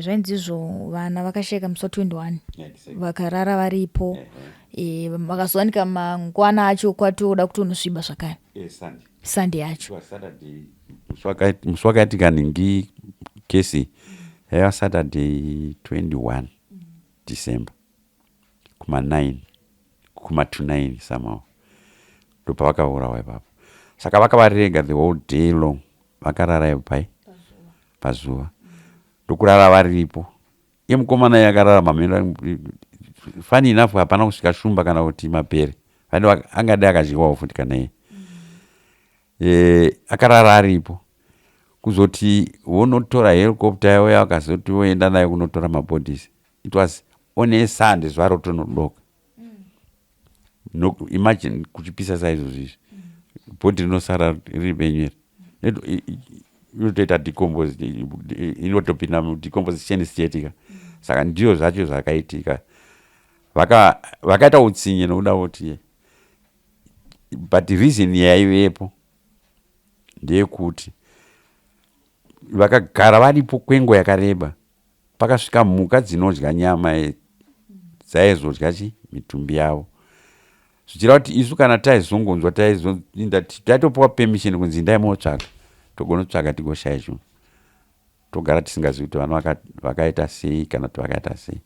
zvainzi izvo vana vakashayika musi wa21, vakarara varipo, vakazowanika mangwana acho kwatoda kutonosviba zvakare, Sunday yacho. Musi wakaitika nhingi kesi yaiva Saturday 21 December, kuma 9, kuma to 9 somehow, ndopavakaurawa ipapo. Saka vakavarega the whole day long vakarara pai pazuva, ndokurara varipo. Iye mukomana iye akarara mameno. Funny enough, hapana kusvika shumba kana kuti mapere. Angadai akadyiwawo futi kana iye. Akarara aripo. Kuzoti vonotora helicopter yauya, vakazoti voenda nayo kunotora mabodies, it was on a Sunday, zuva rotonodoka. No, imagine kuchipisa saizvozvo izvi, body rinosara riri benyu here? Inotoita decompose, inotopinda mudecomposition state ka. Saka ndiyo zvacho zvakaitika. Vakaita utsinye nokuda kuti, but reason yaivepo ndeyekuti vakagara varipo kwenguva yakareba. Pakasvika mhuka dzinodya nyama dzaizodya chi mitumbi yavo, zvichireva kuti isu kana taizongonzwa, taitopiwa permission kunzi indai motsvaka. Togonotsvaka, tigoshaya chinhu, togara tisingazivi kuti vanhu vakaita sei kana kuti vakaita sei,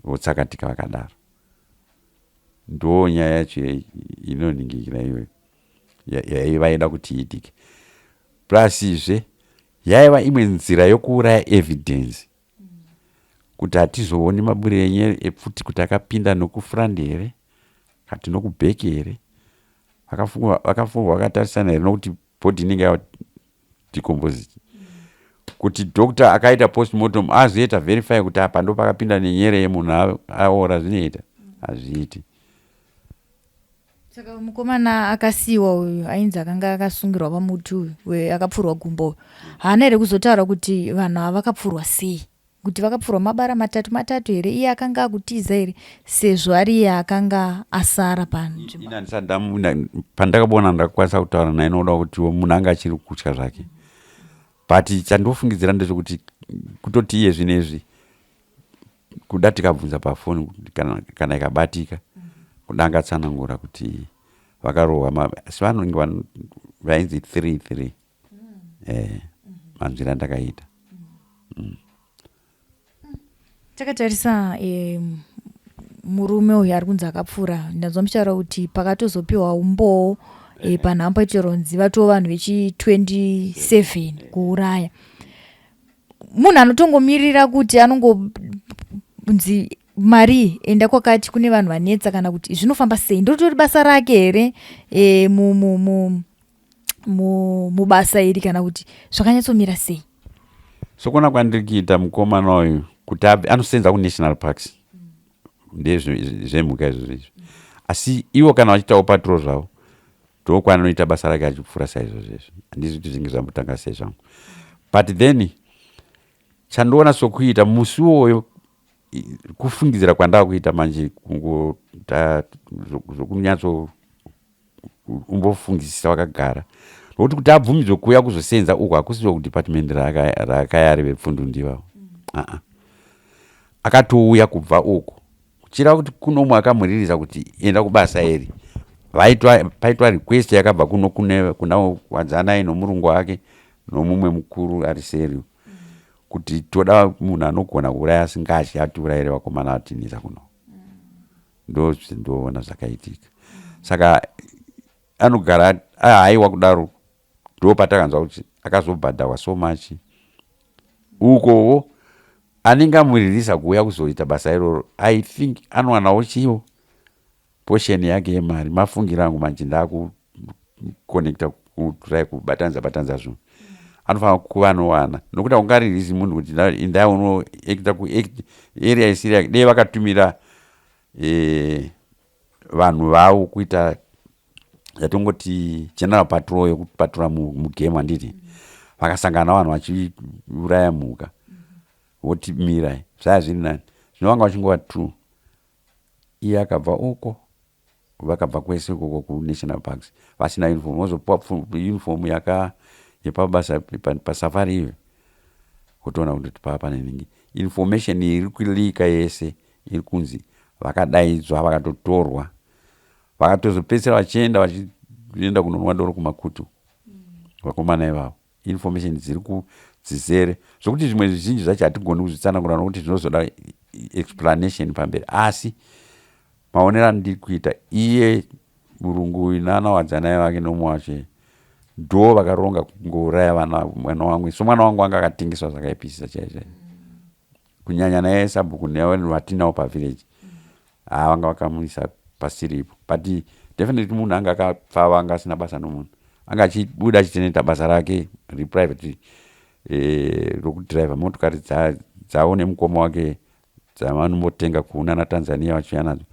votsakatika vakadaro. Ndo nyaya yacho inoningikira iyoyo yaivaida kuti iitike. Plusizve yaiva imwe nzira yokuuraya evidence, kuti hatizooni maburi enyu epfuti kuti akapinda nokufront here kati nokuback here, vakafungwa vakatarisana here, nokuti body inenge yadecompose, kuti doctor akaita postmortem azoita verify kuti apa ndo pakapinda nenyere yemunhu aora. Zvinoita? Hazviiti. Saka mukomana akasiyiwa uyu, ainzi akanga akasungirwa pamuti uyu, akapfurwa gumbo, haana here kuzotaura kuti vanhu ava vakapfurwa sei, kuti vakapfurwa mabara matatu matatu here? Iye akanga akutiza here, sezvo ari iye akanga asara panzvimbo? Pandakabona ndakakwanisa kutaura naye, nokuda kutiwo munhu anga achiri kutya zvake. But chandofungidzira ndechekuti kutoti iye zvinezvi kuda tikabvunza pafoni kana ikabatika, kuda angatsanangura kuti vakarohwa. Asi vanonge vainzi three three, manzwiro andakaita. Takatarisa murume uyu ari kunzi akapfuura, ndanzwa muchitaura kuti pakatozopiwa umbowo panhamba itoronzi vatoo vanhu vechi27 kuuraya munhu. Anotongomirira kuti anongonzi mari, enda kwakati kune vanhu vanetsa, kana kuti zvinofamba sei? Ndotori basa rake here mubasa iri, kana kuti zvakanyatsomira sei? Sokuona kwandiri kuita, mukomana uyu kuti anosenza kunational parks, ndezvemhuka izvozvo izvo. Asi ivo kana vachiitawo patrol zvavo, ndokwanoita basa rake achipfuura saizvozvo izvo. Handizi kuti zvinge zvambotanga sei zvangu, but then chandoona sokuita musi iwoyo, kufungidzira kwandava kuita manje, kungota zvokunyatso umbofungisisa wakagara, nokuti kuti abvumidzwe kuuya kuzosenza uku hakusiwo kudepartment raakayari vepfundundu ivavo. Aa, akatouya kubva uku, kuchireva kuti kuno umwe akamuririsa kuti enda kubasa iri. Paitwa request yakabva kuno kuna Wadzanai nomurungu wake nomumwe mukuru ari seri, kuti toda munhu anogona kuuraya asingatyi, atiurayire vakomana vatinisa kuno. Ndo ndoona zvakaitika. Saka anogara ahaiwa kudaro. Ndo patakanzwa kuti akazobhadharwa so much ukowo. Anenge amuririsa kuuya kuzoita basa iroro, I think anowanawo chiwo portion yake yemari. Mafungiro angu manje, ndakuconnecta, kutry kubatanidza batanidza zvinhu, anofanira kuva anowana, nokuti haungaririsi munhu kuti indai unoacta kuarea isiri yake. Dei vakatumira vanhu vavo kuita yatongoti general patrol yekupatrol mugame, handiti? Vakasangana vanhu vachiuraya mhuka, voti mirai. Zvaya zviri nani. Zvino vanga vachingova two, iye akabva uko, vakabva kwese ikoko kunational parks vasina uniform, vozopiwa uniform yaka yepabasa pasafari iyo, votoona kuti paa pane ningi. Information iri kuleaka yese iri kunzi vakadaidzwa, vakatotorwa, vakatozopedzisira vachienda vachienda kunonwa doro kumakutu, vakomana ivavo. Information dziri dzizere zvokuti zvimwe zvizhinji zvacho hatigoni kuzvitsanangura, nokuti zvinozoda explanation pamberi. Asi maonero andiri kuita, iye murungu uyu nana Wadzanai vake nomwe wacho. Ndo vakaronga kungouraya vana mwana wangu. So mwana wangu anga akatengeswa zvakaipisisa chaizvo chaizvo. Kunyanya naye sabhuku nevanhu vatinawo pavillage. Haa vanga vakamuisa pasiripo. But definitely munhu anga akapfava anga asina basa nomunhu. Anga achibuda achitonoita basa rake reprivate eh, rokudhiraivha motokari dzavo nemukoma wake dzavanombotenga kunana Tanzania vachiuya nadzo.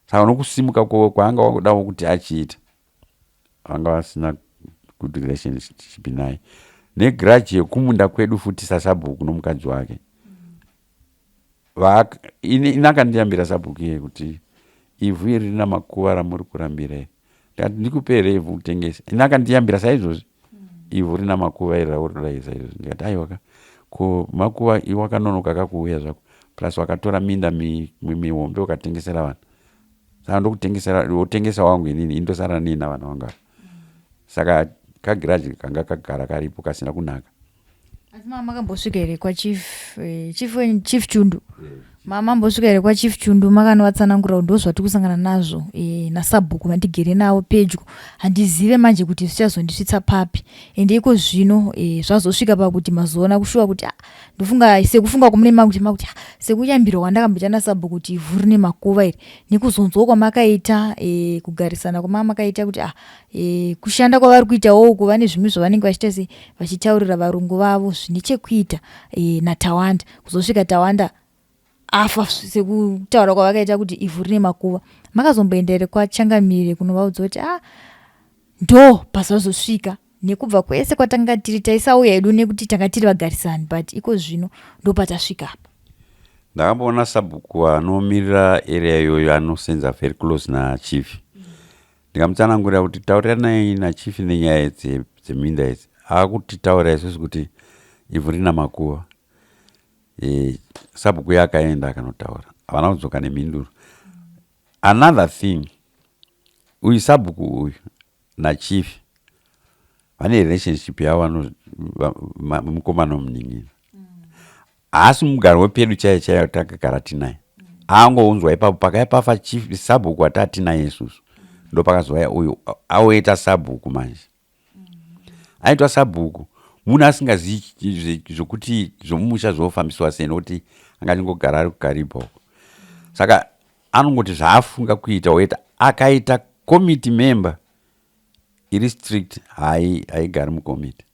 Saka nokusimuka kwaanga wakudawo kuti achiita vanga vasina good relationship naye negrudge yekumunda kwedu futi sasabhuku nomukadzi wake. Ini akandiyambira sabhuku iye kuti ivhu iri rina makuva ramuri kurambira iri. Ndikati ndikupe here ivhu utengese? Ini akandiyambira saizvozvi. Ivhu rina makuva iri rauri kuda saizvozvi. Ndikati aiwa ka, ko makuva iwe wakanonoka kakuuya zvako, plus wakatora minda mihombe ukatengesera vanhu. Saka ndokutengesera, wotengesa wangu inini, indosara nei navana vangu ava. Saka kagiraji kanga kagara karipo kasina kunaka. Asi mama makambosvika here kwachief eh, chief wenyu Chief Chundu? Mama mambosvika here kwaChief Chundu makanovatsanangurira kuti ndozvatiri kusangana nazvo eh, nasabhuku vandigere navo pedyo. Handizive manje kuti zvichazondisvitsa papi. Ende iko zvino eh, zvazosvika pakuti mazoona kushuwa kuti ah, ndofunga sekufunga kwamune makuti makuti ah, sekuyambirwa kwandakamboita nasabhuku kuti ivhu rine makuva iri nekuzonzwawo kwamakaita eh, kugarisana kwamamakaita kuti ah, e, kushanda kwavari kuitawo uku vane zvimwe zvavanenge vachiita sei vachitaurira varungu vavo zvine chekuita e, naTawanda kuzosvika Tawanda afa sekutaura kwavakaita kuti ivhu rine makuva. Makazomboenda here kwaChangamire kunovaudza kuti ah, ndo pazazosvika nekubva kwese kwatanga tiri taisauya hedu nekuti tanga tiri vagarisani but iko zvino ndo patasvika apa? Ndakamboona sabhuku anomirira area iyoyo anosenza very close nachief. Ndikamutsanangurira kuti tauriranai nachief nenyaya dzeminda idzi. Akutitaurira isusu kuti ivhu rina makuva. E, sabhuku uya akaenda akanotaura. Havana kudzoka nemhinduro. Another thing, uyu sabhuku uyu nachief vane relationship yavo mukoma nomunin'ina. Haasi mugari wepedu chaiye chaiye takagara tinaye. Angounzwa ipapo pakaya pafa chief sabhuku watatinaye isusu. Ndopakazouya uyu aoita sabhuku manje. Aitwa sabhuku munhu asingazivi zvokuti zvomumusha zvofambiswa sei nokuti anga achingogara ari kuKariba uko. Saka anongoti zvaafunga kuita oita. Akaita committee member iri strict haigari mucommittee.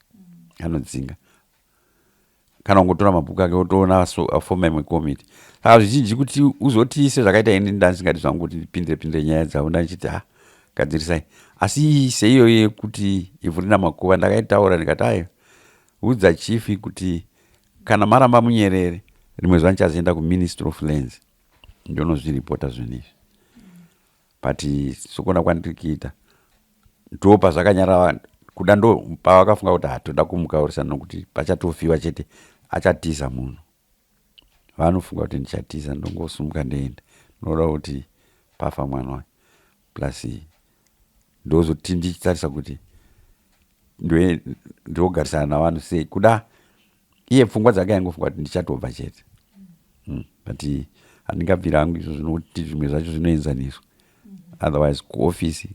Anodzinga. Kana kungotora mabhuku ake otoona afoma imwe komiti. Saka zvizhinji kuti uzoti sezvakaita ini ndandisingadi zvangu kuti ndipindire pindire nyaya dzavo ndandichiti ha gadzirisai. Asi seiyoyo yekuti ivhu rina makuva ndakaitaura ndikati ayo udza chief kuti kana maramba munyerere rimwe zuva ndichazoenda kuMinistry of Lands ndonozviripota zvinhu izvi. But sekuona kwandiri kuita ndo pazvakanyarara kuda ndo pavakafunga kuti hatoda kumukaurisa nokuti pachatofiwa chete achatiza munhu. Vanofunga kuti ndichatiza ndongosumuka ndoenda noda kuti pafa mwana wayo plus ndozoti ndichitarisa kuti ndogarisana navanhu sei kuda iye pfungwa dzake aingofunga kuti ndichatobva chete. But handingabvira hangu izvozvo nokuti zvimwe zvacho zvinoenzaniswa. Otherwise kuofisi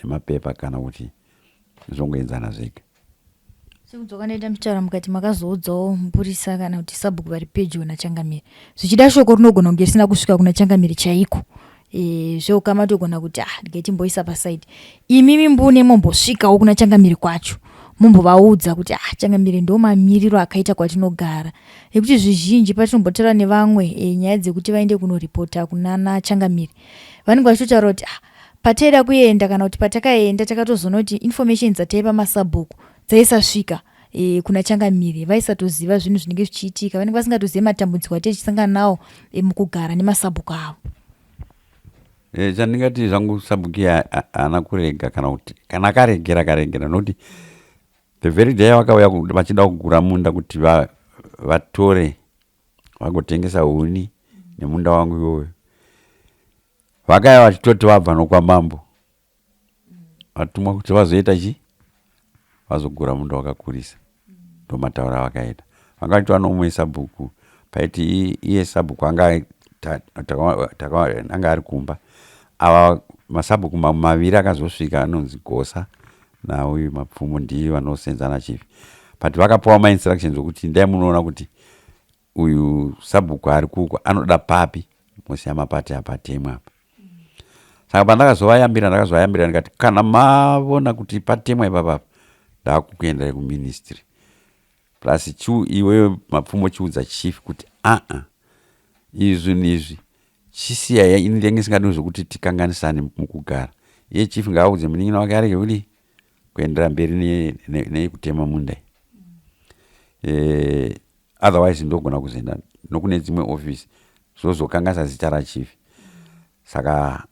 nemapepa kana kuti zvongoenzana zvega. Sekudzoka ndaita muchitaura mukati makazoudzawo mupurisa kana kuti sabhuku vari pedyo naChangamire. Zvichida shoko rinogona kunge risina kusvika kuna Changamire chaiko. E, zveukama togona kuti ah, regai timboisa pasaidi. Imimi mbune mombosvikawo kuna Changamire kwacho. Mombovaudza kuti ah, Changamire ndo mamiriro akaita kwatinogara. Nekuti zvizhinji patinombotaura nevamwe e, nyaya dzekuti vaende kunoripota kunana Changamire. Vanenge vachitotaura kuti ah, pataida kuenda kana kuti patakaenda takatozoona kuti information dzataipa masabhuku dzaisasvika e, kuna Changamire. Vaisatoziva zvinhu zvinenge zvichiitika, vanenge vasingatozive matambudziko atichisangana nawo e, mukugara nemasabhuku avo. E, chandingati zvangu sabhuku iye haana kurega kana kuti kana akaregera akaregera nokuti the very day vakauya vachida kugura munda kuti vatore vagotengesa huni nemunda wangu iwoyo vakauya vachitoti vabva nokwamambo vatumwa kuti vazoita chi vazogura munda wakakurisa. Ndomataura avakaita. Vanga vachitova noumwe sabhuku paiti iye sabhuku anga anga ari kumba. Ava masabhuku maviri akazosvika anonzi Gosa Nauyu Mapfumo ndiye vanosenza nachief, but vakapiwa mainstructions okuti ndai munoona kuti uyu sabhuku ari kuko anoda papi, mosiya mapati apatemwa apa. Saka pandakazovayambira, ndakazovayambira ndikati kana mavona kuti patemwa ipapapa, ndakukuenderai kuministry. Plus chu iwewe Mapfumo, chiudza chief kuti aa, izvi zvinhu izvi chisiya, ini ndenge singadi zvokuti tikanganisane mukugara. Iye chief ngaaudze munin'ina wake arege kudi kuendera mberi nekutema munda. Otherwise ndogona kuzoenda nokune dzimwe office, zvozokanganisa zita rachief. Saka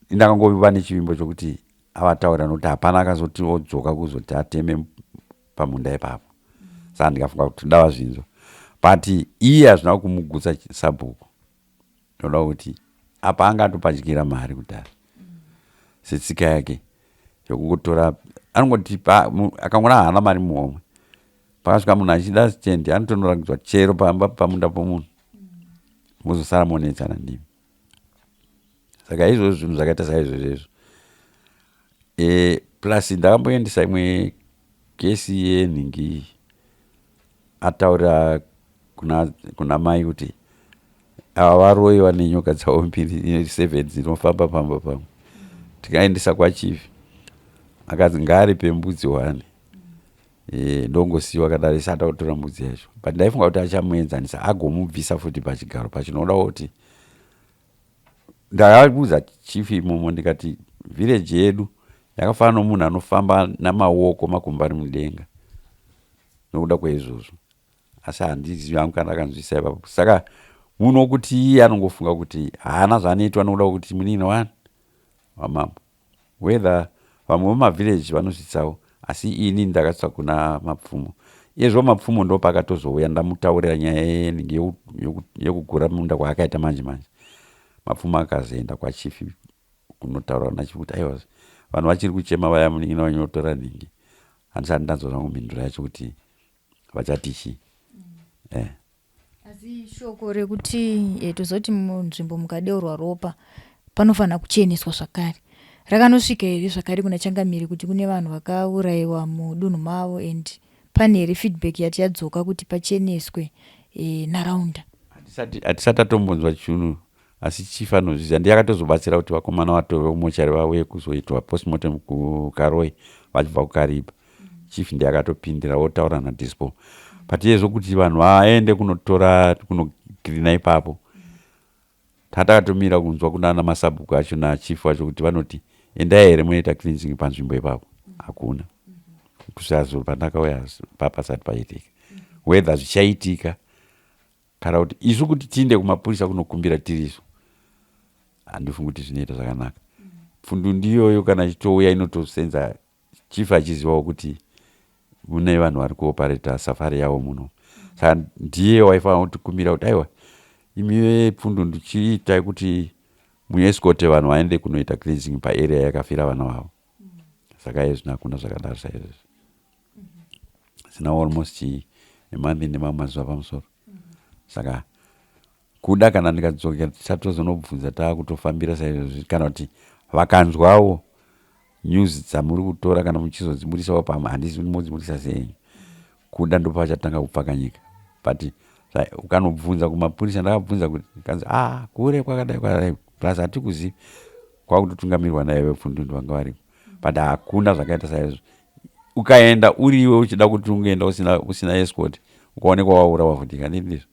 indakangova nechivimbo chokuti avataurira, nokuti hapana akazoti odzoka kuzoti ateme pamunda ipapo. Saka ndikafunga kuti ndava zvinzwa, but iye hazvina kumugutsa sabhuku. Ndoda kuti apa anga atopadyira mari kudhara, setsika yake yokungotora. Anongoti akangona haana mari muhomwe, pakasvika munhu achida stand, anotonorakidzwa chero pamba pamunda pomunhu, mozosara monetsana ndimi. Saka izvozvo zvinhu zvakaita saizvozvo izvo. Plus ndakamboendesa imwe kesi yenhingi, ataurira kuna mai kuti ava varoyiwa nenyoka dzavo mbiri, seven, dzinofamba pamba pamwe. Tikaendesa kwachief, akanzi ngaaripe mbudzi one. Ndongosiyiwa kadaro, isati akutora mbudzi yacho. But ndaifunga kuti achamuenzanisa, agomubvisa futi pachigaro pachinoda. Kuti ndakaudza chief imomo, ndikati village yedu yakafanana nomunhu anofamba namaoko makumbo ari mudenga nokuda kweizvozvo. Asi handizivi hangu kana akanzwisa ipapo. Saka munhu wokuti iye anongofunga kuti haana zvaanoitwa nokuda kwekuti munini wani wamambo, whether vamwe vemavillage vanosvitsawo, asi ini ndakasvitsa kuna Mapfumo. Iyezvo Mapfumo ndo paakatozouya, ndamutaurira nyaya yenhingi yekugura munda kwaakaita manje manje. Mapfumo akazoenda kwachief kunotaura nachief kuti aiwa, vanhu vachiri kuchema vaya, munin'ina wanyotora nhingi. Handisati ndanzwa zvangu mhinduro yacho kuti vachati chii. Asi shoko rekuti tozoti munzvimbo mukadeurwa ropa panofanira kucheneswa zvakare, rakanosvika here zvakare kuna changamiri kuti kune vanhu vakaurayiwa mudunhu mavo? And pane here feedback yati yadzoka kuti pacheneswe nharaunda? Hatisati tatombonzwa chunhu, asi chief anozviziva. Ndiye akatozobatsira kuti vakomana vatorwe kumochari vauye kuzoitwa postmortem kuKaroi vachibva kuKariba. Chief ndiye akatopindira, otaura nadispo. But iyezvo kuti vanhu vaende kunotora, kunocleana ipapo, tatakatomira kunzwa kunana masabhuku acho nachief wacho kuti vanoti endai here munoita cleansing panzvimbo ipapo. Hakuna kusvika zuro pandakauya papasati paitika. Whether zvichaitika kana kuti isu kuti tiinde kumapurisa kunokumbira tirisu, handifungi kuti zvinoita zvakanaka. Pfundu ndiyoyo, kana ichitouya inotosenza chief achizivawo kuti mune vanhu vari kuoperata safari yavo muno. Saka ndiye waifanira kutikumbira kuti aiwa, imi vepfundu, ndichiitai kuti muescorte vanhu vaende kunoita cleansing paarea yakafira vana vavo. Saka izvino hakuna zvakadaro saizvozvo. Sina almost a month nemamwe mazuva pamusoro. Saka kuda kana ndikadzokera, tichatozonobvunza taakutofambira saizvozvi, kana kuti vakanzwawo news dzamuri kutora, kana muchizodzibudisawo pamwe, handisi kuti modzibudisa sei, kuda ndopavachatanga kupfakanyika. But ukanobvunza kumapurisa, ndakabvunza kuti kanzi a ah, kure kwakadai kwakadai, plus hatikuzivi, kwakutotungamirwa naye vepfundundu vanga variko, but hakuna zvakaita saizvo. Ukaenda uriwe uchida kuti ungoenda usina escort, ukaonekwa waurawa futi, kandii ndizvo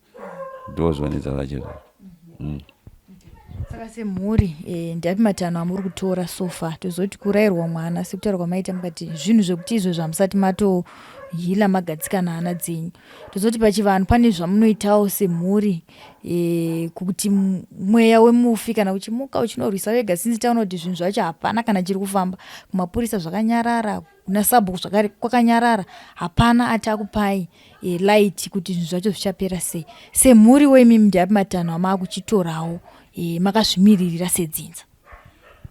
ndo zvonetsa zvacho izvozvo. Saka semhuri, ndiapi matanho amuri kutora so far? Tozoti kurayirwa mwana, sekutaura kwamaita, mukati zvinhu zvekuti izvo zvamusati matoheala, magadzikana hana dzenyu. Tozoti pachivanhu pane zvamunoitawo semhuri kuti mweya wemufi kana uchimuka uchinorwisa wega, since taona kuti zvinhu zvacho hapana kana chiri kufamba? Kumapurisa zvakanyarara, kuna sabhuku zvakare kwakanyarara, hapana ati akupai light kuti zvinhu zvacho zvichapera sei. Semhuri weimimi, ndiapi matanho amaakuchitorawo makazvimiririra sedzinza?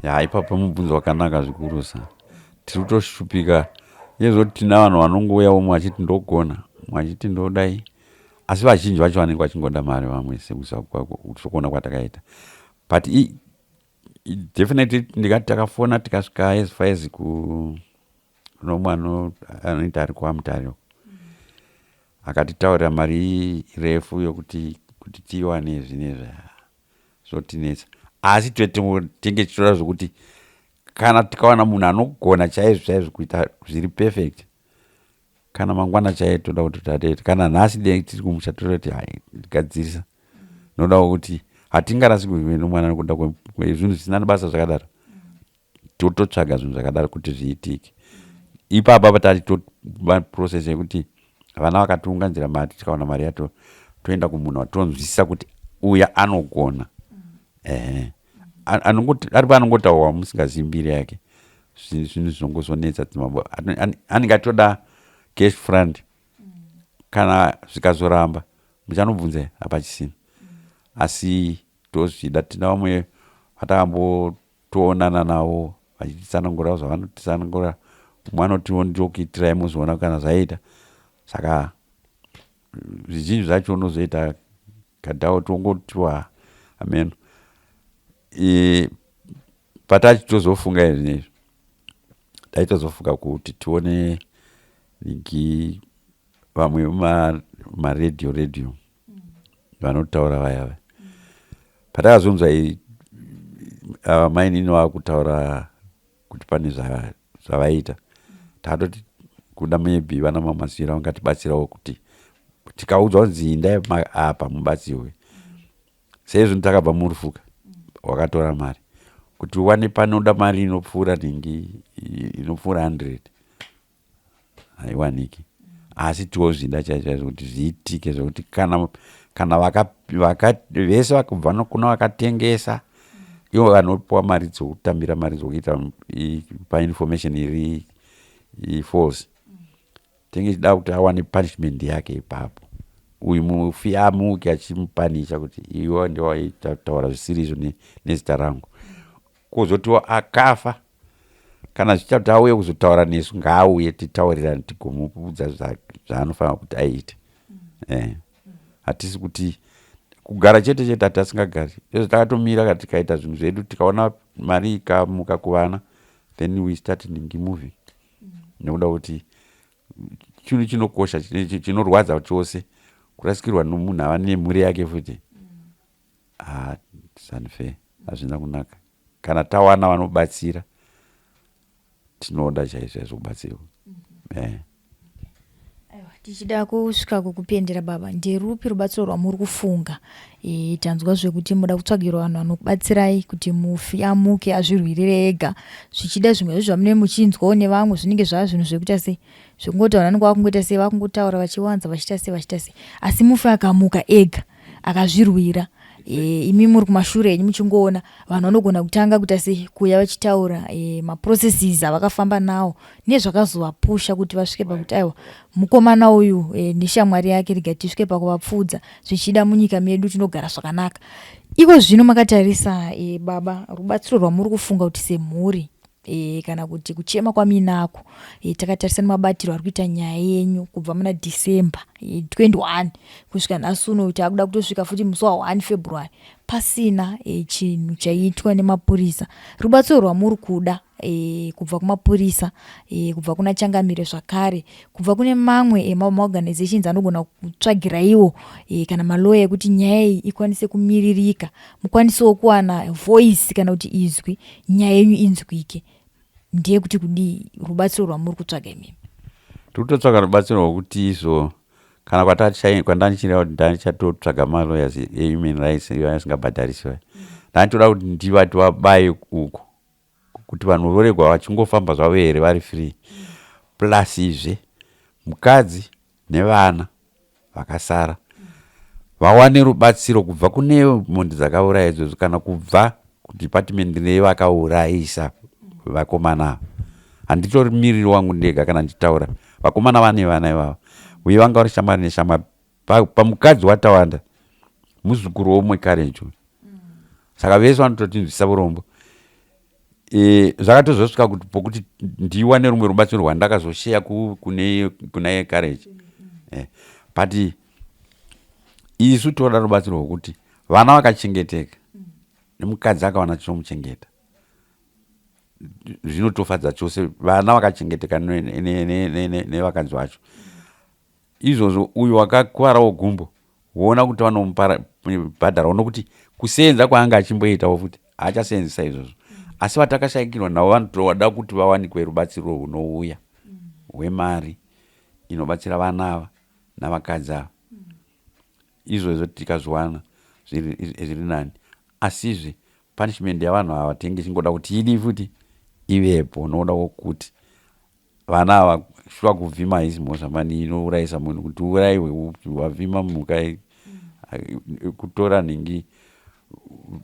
Ya, ipapo mubvunzo wakanaka zvikurusa. Tiri kutoshupika yezvoti tina vanhu vanongouya, umwe achiti ndogona, umwe achiti ndodai, asi vazhinji vacho vanenge vachingoda mari vamwe, sekuona kwatakaita. But definitely ndikati takafona tikasvika as far as ku Kuno umwe anoita ari kwaMutare uko, akatitaurira mari refu yokuti kuti tiiwane zvinezvi zvotinetsa, asi tenge tichitora zvokuti kana tikawana munhu anogona chaizvo chaizvo kuita zviri perfect, kana mangwana chaiye toda kuti tatete, kana nhasi dei tiri kumusha tototi hai, gadzirisa. Noda kuti hatingarasikirwi nomwana nekuda kwezvinhu zvisina nebasa zvakadaro. Tototsvaga zvinhu zvakadaro kuti zviitike. Ipapa patati toprocess yekuti vana vakatiunganzira mari, tikawana mari yato, toenda kumunhu watonzwisisa kuti uya anogona. Ehe, ari paanongotaurwa musingazivi mbiri yake, zvinhu zvinongozonetsa. Dzimambo anenge atoda cash front. Kana zvikazoramba, muchanobvunza hapachisina. Asi tozvida, tina vamwe vatakambotoonana navo vachititsanangura zvavanotitsanangura. Umwe anotiwo ndokuitirai, muzoona kana zvaita. Saka zvizhinji zvacho unozoita kadhao, tongotiwa ameno. Patachitozofunga izvi nezvi, taitozofunga kuti tione niki vamwe maredhiyo redhiyo vanotaura vaya vaya. Patakazonzwa ava mainini vakutaura kuti pane zvavaita, takatoti kuda maybe vana mamasira vangatibatsirawo kuti tikaudzwa kunzi indai apa mubatsirwe. Seizvo takabva murufuka wakatora mari kuti uwane panoda mari inopfuura nhingi, inopfuura 100 haiwaniki. Asi tozvida chaizvo chaizvo kuti zviitike, zvokuti kana vese vakubva kuna vakatengesa, ivo vanopiwa mari dzokutambira, mari dzokuita painformation iri false, tinge tichida kuti awane punishment yake ipapo. Uyu mufi amuke achimupanisha kuti iwe ndiwaitaura zvisiri izvo nezita rangu. Kwozotiwo akafa, kana zvichita kuti auye kuzotaura nesu, ngaauye titaurirane, tigomuudza zvaanofanira kuti aite. Hatisi kuti kugara chete chete, hatasingagari izvo. Takatomira, tikaita zvinhu zvedu, tikaona mari ikamuka kuvana, then we start ningi moving, nekuda kuti chinhu chinokosha, chinorwadza chose kurasikirwa nomunhu ava nemhuri yake futi. Ah, it's unfair, hazvina kunaka. Kana tawana vanobatsira, tinoda chaizvo chaizvo kubatsirwa. Aiwa, tichida kusvika kukupendera baba, nderupi rubatsiro rwamuri kufunga? Tanzwa zvekuti muda kutsvagirwa vanhu vanokubatsirai kuti mufi amuke azvirwirire ega. Zvichida zvimwe zvezvo zvamunenge muchinzwawo nevamwe zvinenge zvava zvinhu zvekuita sei, zvekungoti vanhu vanenge vakungoita sei, vakungotaura vachiwanza, vachiita sei, vachiita sei. Asi mufi akamuka ega akazvirwira, imi muri kumashure henyu muchingoona, vanhu vanogona kutanga kuita sei, kuuya vachitaura maprocesses avakafamba nawo nezvakazovapusha kuti vasvike pakuti aiwa, mukomana uyu neshamwari yake, rega tisvike pakuvapfuudza. Zvichida munyika medu tinogara zvakanaka. Iko zvino makatarisa, baba, rubatsiro rwamuri kufunga kuti semhuri, kana kuti kuchema kwaminako, takatarisa nemabatiro ari kuita nyaya yenyu kubva muna December 21 kusvika nhasi uno, taakuda kutosvika futi musi wa1 February pasina chinhu chaiitwa nemapurisa, rubatsiro rwamuri kuda kubva kumapurisa, kubva kuna changamire, zvakare kubva kune mamwe maorganizations anogona kutsvagiraiwo kana maloya ekuti nyaya iyi ikwanise kumiririka, mukwanisewo kuwana voice kana kuti izwi, nyaya yenyu inzwike, ndeyekuti kudii rubatsiro rwamuri kutsvaga imimi? Tiri kutotsvaga rubatsiro rwokuti izvo kana kwandanichireva kuti ndanichatotsvaga malawyers ehuman rights iyo asingabhadharisi vaya, ndanitoda kuti ndivati vabaye uko kuti vanhu voregwa vachingofamba zvavo here vari free. Plus izve mukadzi nevana vakasara vawane rubatsiro kubva kune mhondi dzakauraya idzodzo, kana kubva kudepartment nevakaurayisa vakomana ava. Handitori miriri wangu ndega kana ndichitaura. Vakomana vane vana ivava, uye vanga vari shamwari neshamwari. Pamukadzi waTawanda, muzukuru womwe Courage uyu, saka vese vanototinzwisa urombo. Zvakatozosvika kuti pokuti ndiwane rumwe rubatsiro rwandakazosheya kune Courage. But isu toda rubatsiro rwokuti vana vakachengeteka nemukadzi akawana chinomuchengeta. Zvinotofadza chose vana vakachengeteka nevakadzi vacho. Izvozvo uyu wakakuvarawo gumbo woona kuti vanomubhadharawo nokuti kuseenza kwaanga achimboitawo futi haachaseenzesa izvozvo. Asi vatakashaikirwa navo vanotoda kuti vawanikwe rubatsiro rwunouya hwemari inobatsira vana ava navakadzi ava. Izvozvo tikazviwana zviri nani. Asizve punishment yavanhu ava tinenge tichingoda kuti idii futi ivepo nokuda kwokuti vana ava shuwa kuvhima haisi mhosva mani inourayisa munhu kuti uurayiwe wavhima mhuka kutora nhingi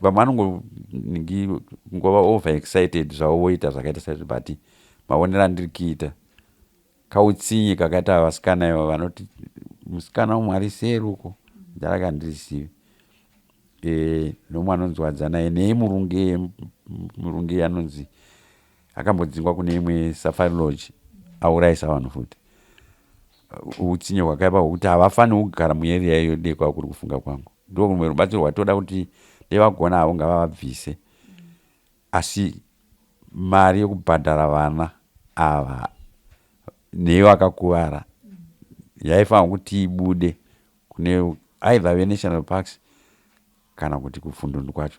vamwe vanongo nhingi kungova over excited zvavo voita zvakaita saizvo but maonero andiri kuita kautsinye kakaita vasikana iva vanoti musikana umwe ari seri uko ndaraka handirizivi e, nomwe anonzi wadzanai nei murunge murunge anonzi akambodzingwa kune imwe safari lodge aurayisa vanhu futi utsinye hwakaipa hwekuti havafaniri kugara mueriya iyo dei kwava kuri kufunga kwangu ndo rumwe rubatsiro rwatoda kuti dei vagona havo ngavavabvise asi mari yekubhadhara vana ava nevakakuvara yaifanira kuti ibude kune either venational parks kana kuti kupfundundu kwacho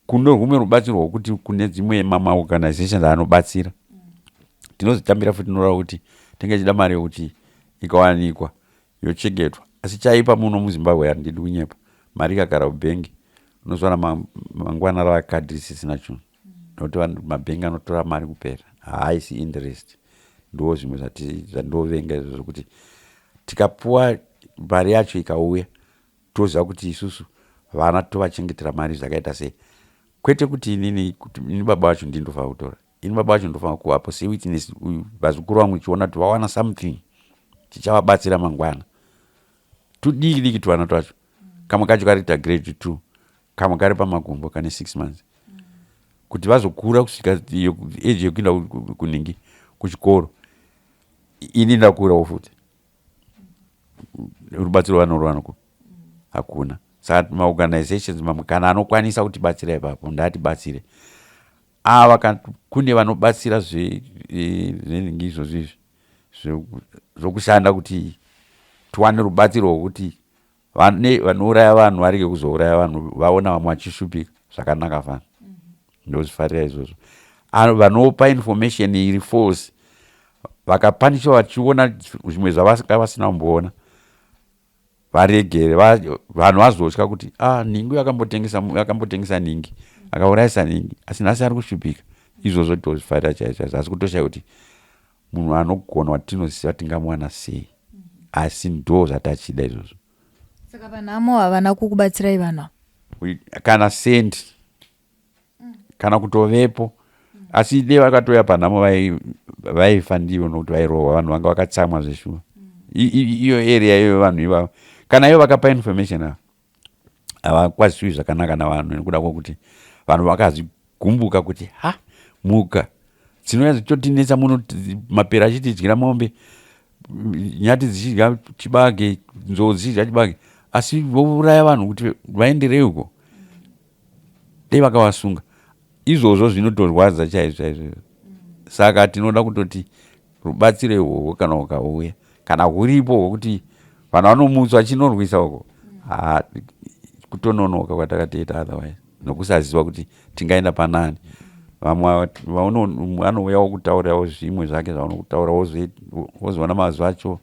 kune rumwe rubatsiro rwokuti kune dzimwe mamaorganizations anobatsira tinozotambira futi noreva kuti tinge tichida mari yokuti ikawanikwa yochengetwa asi chaipa muno muzimbabwe handidi kunyepa mari ikagara kubhengi unozowana mangwana rava kadhi risisina chinhu nokuti mabhengi anotora mari kupera haaisi interest ndo zvimwe zvandovenga izvo zvokuti tikapuwa mari yacho ikauya toziva kuti isusu vana tovachengetera mari zvakaita sei kwete kuti inini kuti ini baba vacho ndini ndofanira kutora ini baba vacho ndofanira kuvapo sewitness vazukuru vangu chiona kuti vawana something chichavabatsira mangwana tudiki diki tuvana twacho kamwe kacho kariita grade two kamwe kari pamakumbo kane six months kuti vazokura kusvika age yekuenda kuningi kuchikoro ini ndakurawo futi rubatsiro vanorwana ku hakuna saka maorganizations mamwe kana anokwanisa kutibatsira ipapo ndaatibatsire ava kune vanobatsira zvenhingi izvozvo izvi zvokushanda kuti tiwane rubatsiro rwokuti vanouraya vanhu varege kuzouraya vanhu vaona vamwe vachishupika zvakanaka fana ndozvifarira izvozvo vanopa information iri false vakapanisha vachiona zvimwe zvavasanga vasina kumboona varegere vanhu vazotya kuti ah nhingi yakambotengesa yakambotengesa nhingi akaurayisa nhingi asi nhasi ari kushupika izvozvo tozvifarira chaizvo chaizvo asi kutoshaya kuti munhu anogona watinoziva tingamuwana sei asi ndo zvatachida izvozvo saka vanhamo havana kukubatsirai vanhu kana sendi kana kutovepo asi dei vakatouya panhamo vaifa ndivo nokuti vairohwa vanhu vanga vakatsamwa zveshuwa iyo area iyoyo vanhu ivavo kana ivo vakapa information ava havakwaziwi zvakanaka navanhu nekuda kwokuti vanhu vakazvigumbuka kuti ha mhuka dzinouya dzichitotinetsa muno mapera achitidyira mombe nyati dzichidya chibage nzou dzichidya chibage asi vouraya vanhu kuti vaenderei uko dei vakavasunga izvozvo zvinotorwadza chaizvo chaizvo saka tinoda kutoti rubatsiro ihwohwo kana ukauya kana huripo hwokuti vanhu vanomutswa chinorwisa uko ha kutononoka kwatakatoita otherwise nokusaziva kuti tingaenda panani vamwe vanouyawo kutaurawo zvimwe zvake zvaunokutaura wozoona mazwi acho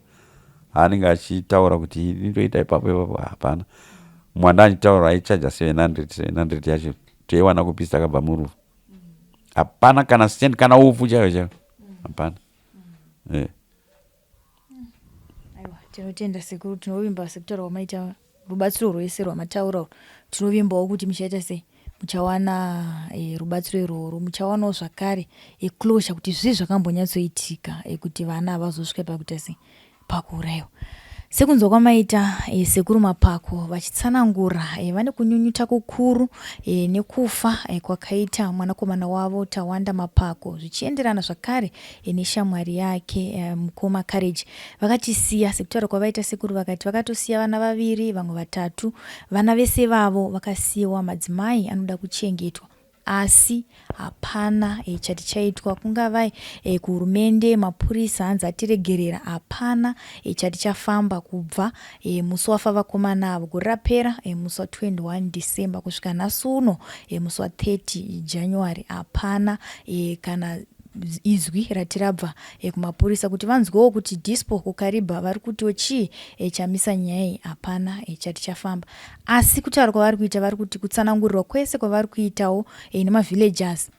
aanenge achitaura kuti indoita ipapo ipapo hapana mwana achitaura aichaja 700 700 yacho toiwana kupi takabva murufu hapana kana cent kana upfu chaiyo chaiyo hapana eh. Aiwa, tinotenda sekuru, tinovimba sekutaura kwamaita rubatsiro rwese rwamataura tinovimbawo kuti muchaita sei muchawana e, rubatsiro irworwo muchawanawo zvakare e, closure kuti zvii zvakambonyatsoitika e, kuti vana havazosvika pakuita sei pakuurayiwa Sekunzwa kwamaita e, sekuru Mapako vachitsanangura e, vane kunyunyuta kukuru e, nekufa e, kwakaita mwanakomana wavo Tawanda Mapako zvichienderana zvakare e, neshamwari yake e, mukoma Courage vakachisiya sekutaura kwavaita sekuru vakati vakatosiya vana vaviri vamwe vatatu vana vese vavo vakasiyiwa madzimai anoda kuchengetwa. Asi hapana e, chati chaitwa kungava e, kuhurumende, mapurisa hanzi atiregerera, hapana e, chati chafamba kubva e, musi wafa vakomana avo gore rapera e, musi wa 21 December kusvika nhasi uno e, musi wa 30 January hapana e, kana izwi rati rabva e, kumapurisa kuti vanzwewo kuti dispo kuKariba vari kutiwo chii e, chamisa nyaya iyi hapana e, chati chafamba. Asi kutaura kwavari kuita vari kuti kutsanangurirwa kwese kwavari kuitawo e, nemavillagers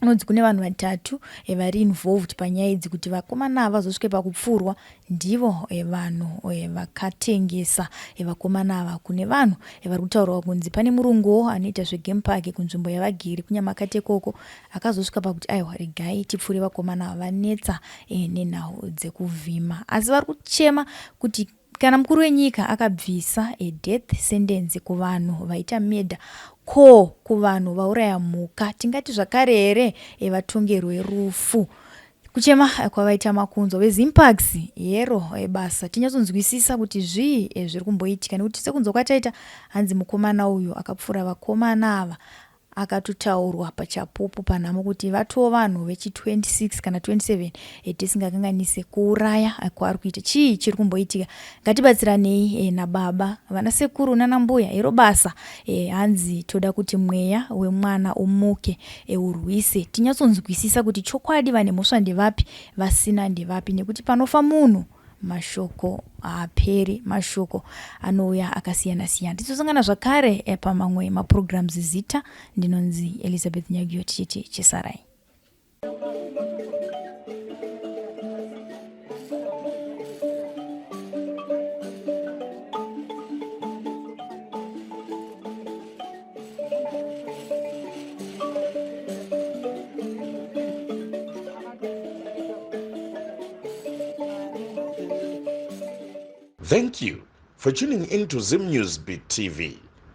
unonzi kune vanhu vatatu eh, vari involved panyaya idzi kuti vakomana ava vazosvike pakupfurwa ndivo eh, vanhu eh, vakatengesa vakomana ava kune vanhu vari kutaurwa kunzi pane murunguwo anoita zvegame park kunzvimbo yavagiri kunyamakate ikoko akazosvika pakuti aiwa regai tipfure vakomana ava vanetsa nenhau dzekuvhima asi vari kuchema kuti Kana mukuru wenyika akabvisa a death sentence kuvanhu vaita murder ko kuvanhu vauraya mhuka tingati zvakare here vatongerwe rufu? Kuchema kwavaita makunzwa veZimparks hero basa tinyatsonzwisisa kuti zvii zviri kumboitika nekuti sekunzwa kwataita hanzi mukomana uyu akapfura vakomana ava Akatotaurwa pachapupu panhamo kuti vatoo vanhu vechi 26 kana 27 eh, tisingakanganise kuuraya eh, kwaari kuita. Chii chiri kumboitika? Ngatibatsiranei eh, nababa, vana sekuru nana mbuya hero basa eh, hanzi toda kuti mweya wemwana umuke eh, urwise tinyatsonzwisisa kuti chokwadi vane mhosva ndevapi vasina ndevapi nekuti panofa munhu Mashoko haaperi, mashoko anouya akasiyana siyana. Tichizosangana zvakare eh, pamamwe maprograms. Zita ndinonzi Elizabeth Nyagiyo, tichiti chisarai. Thank you for tuning in to Zim News Beat TV.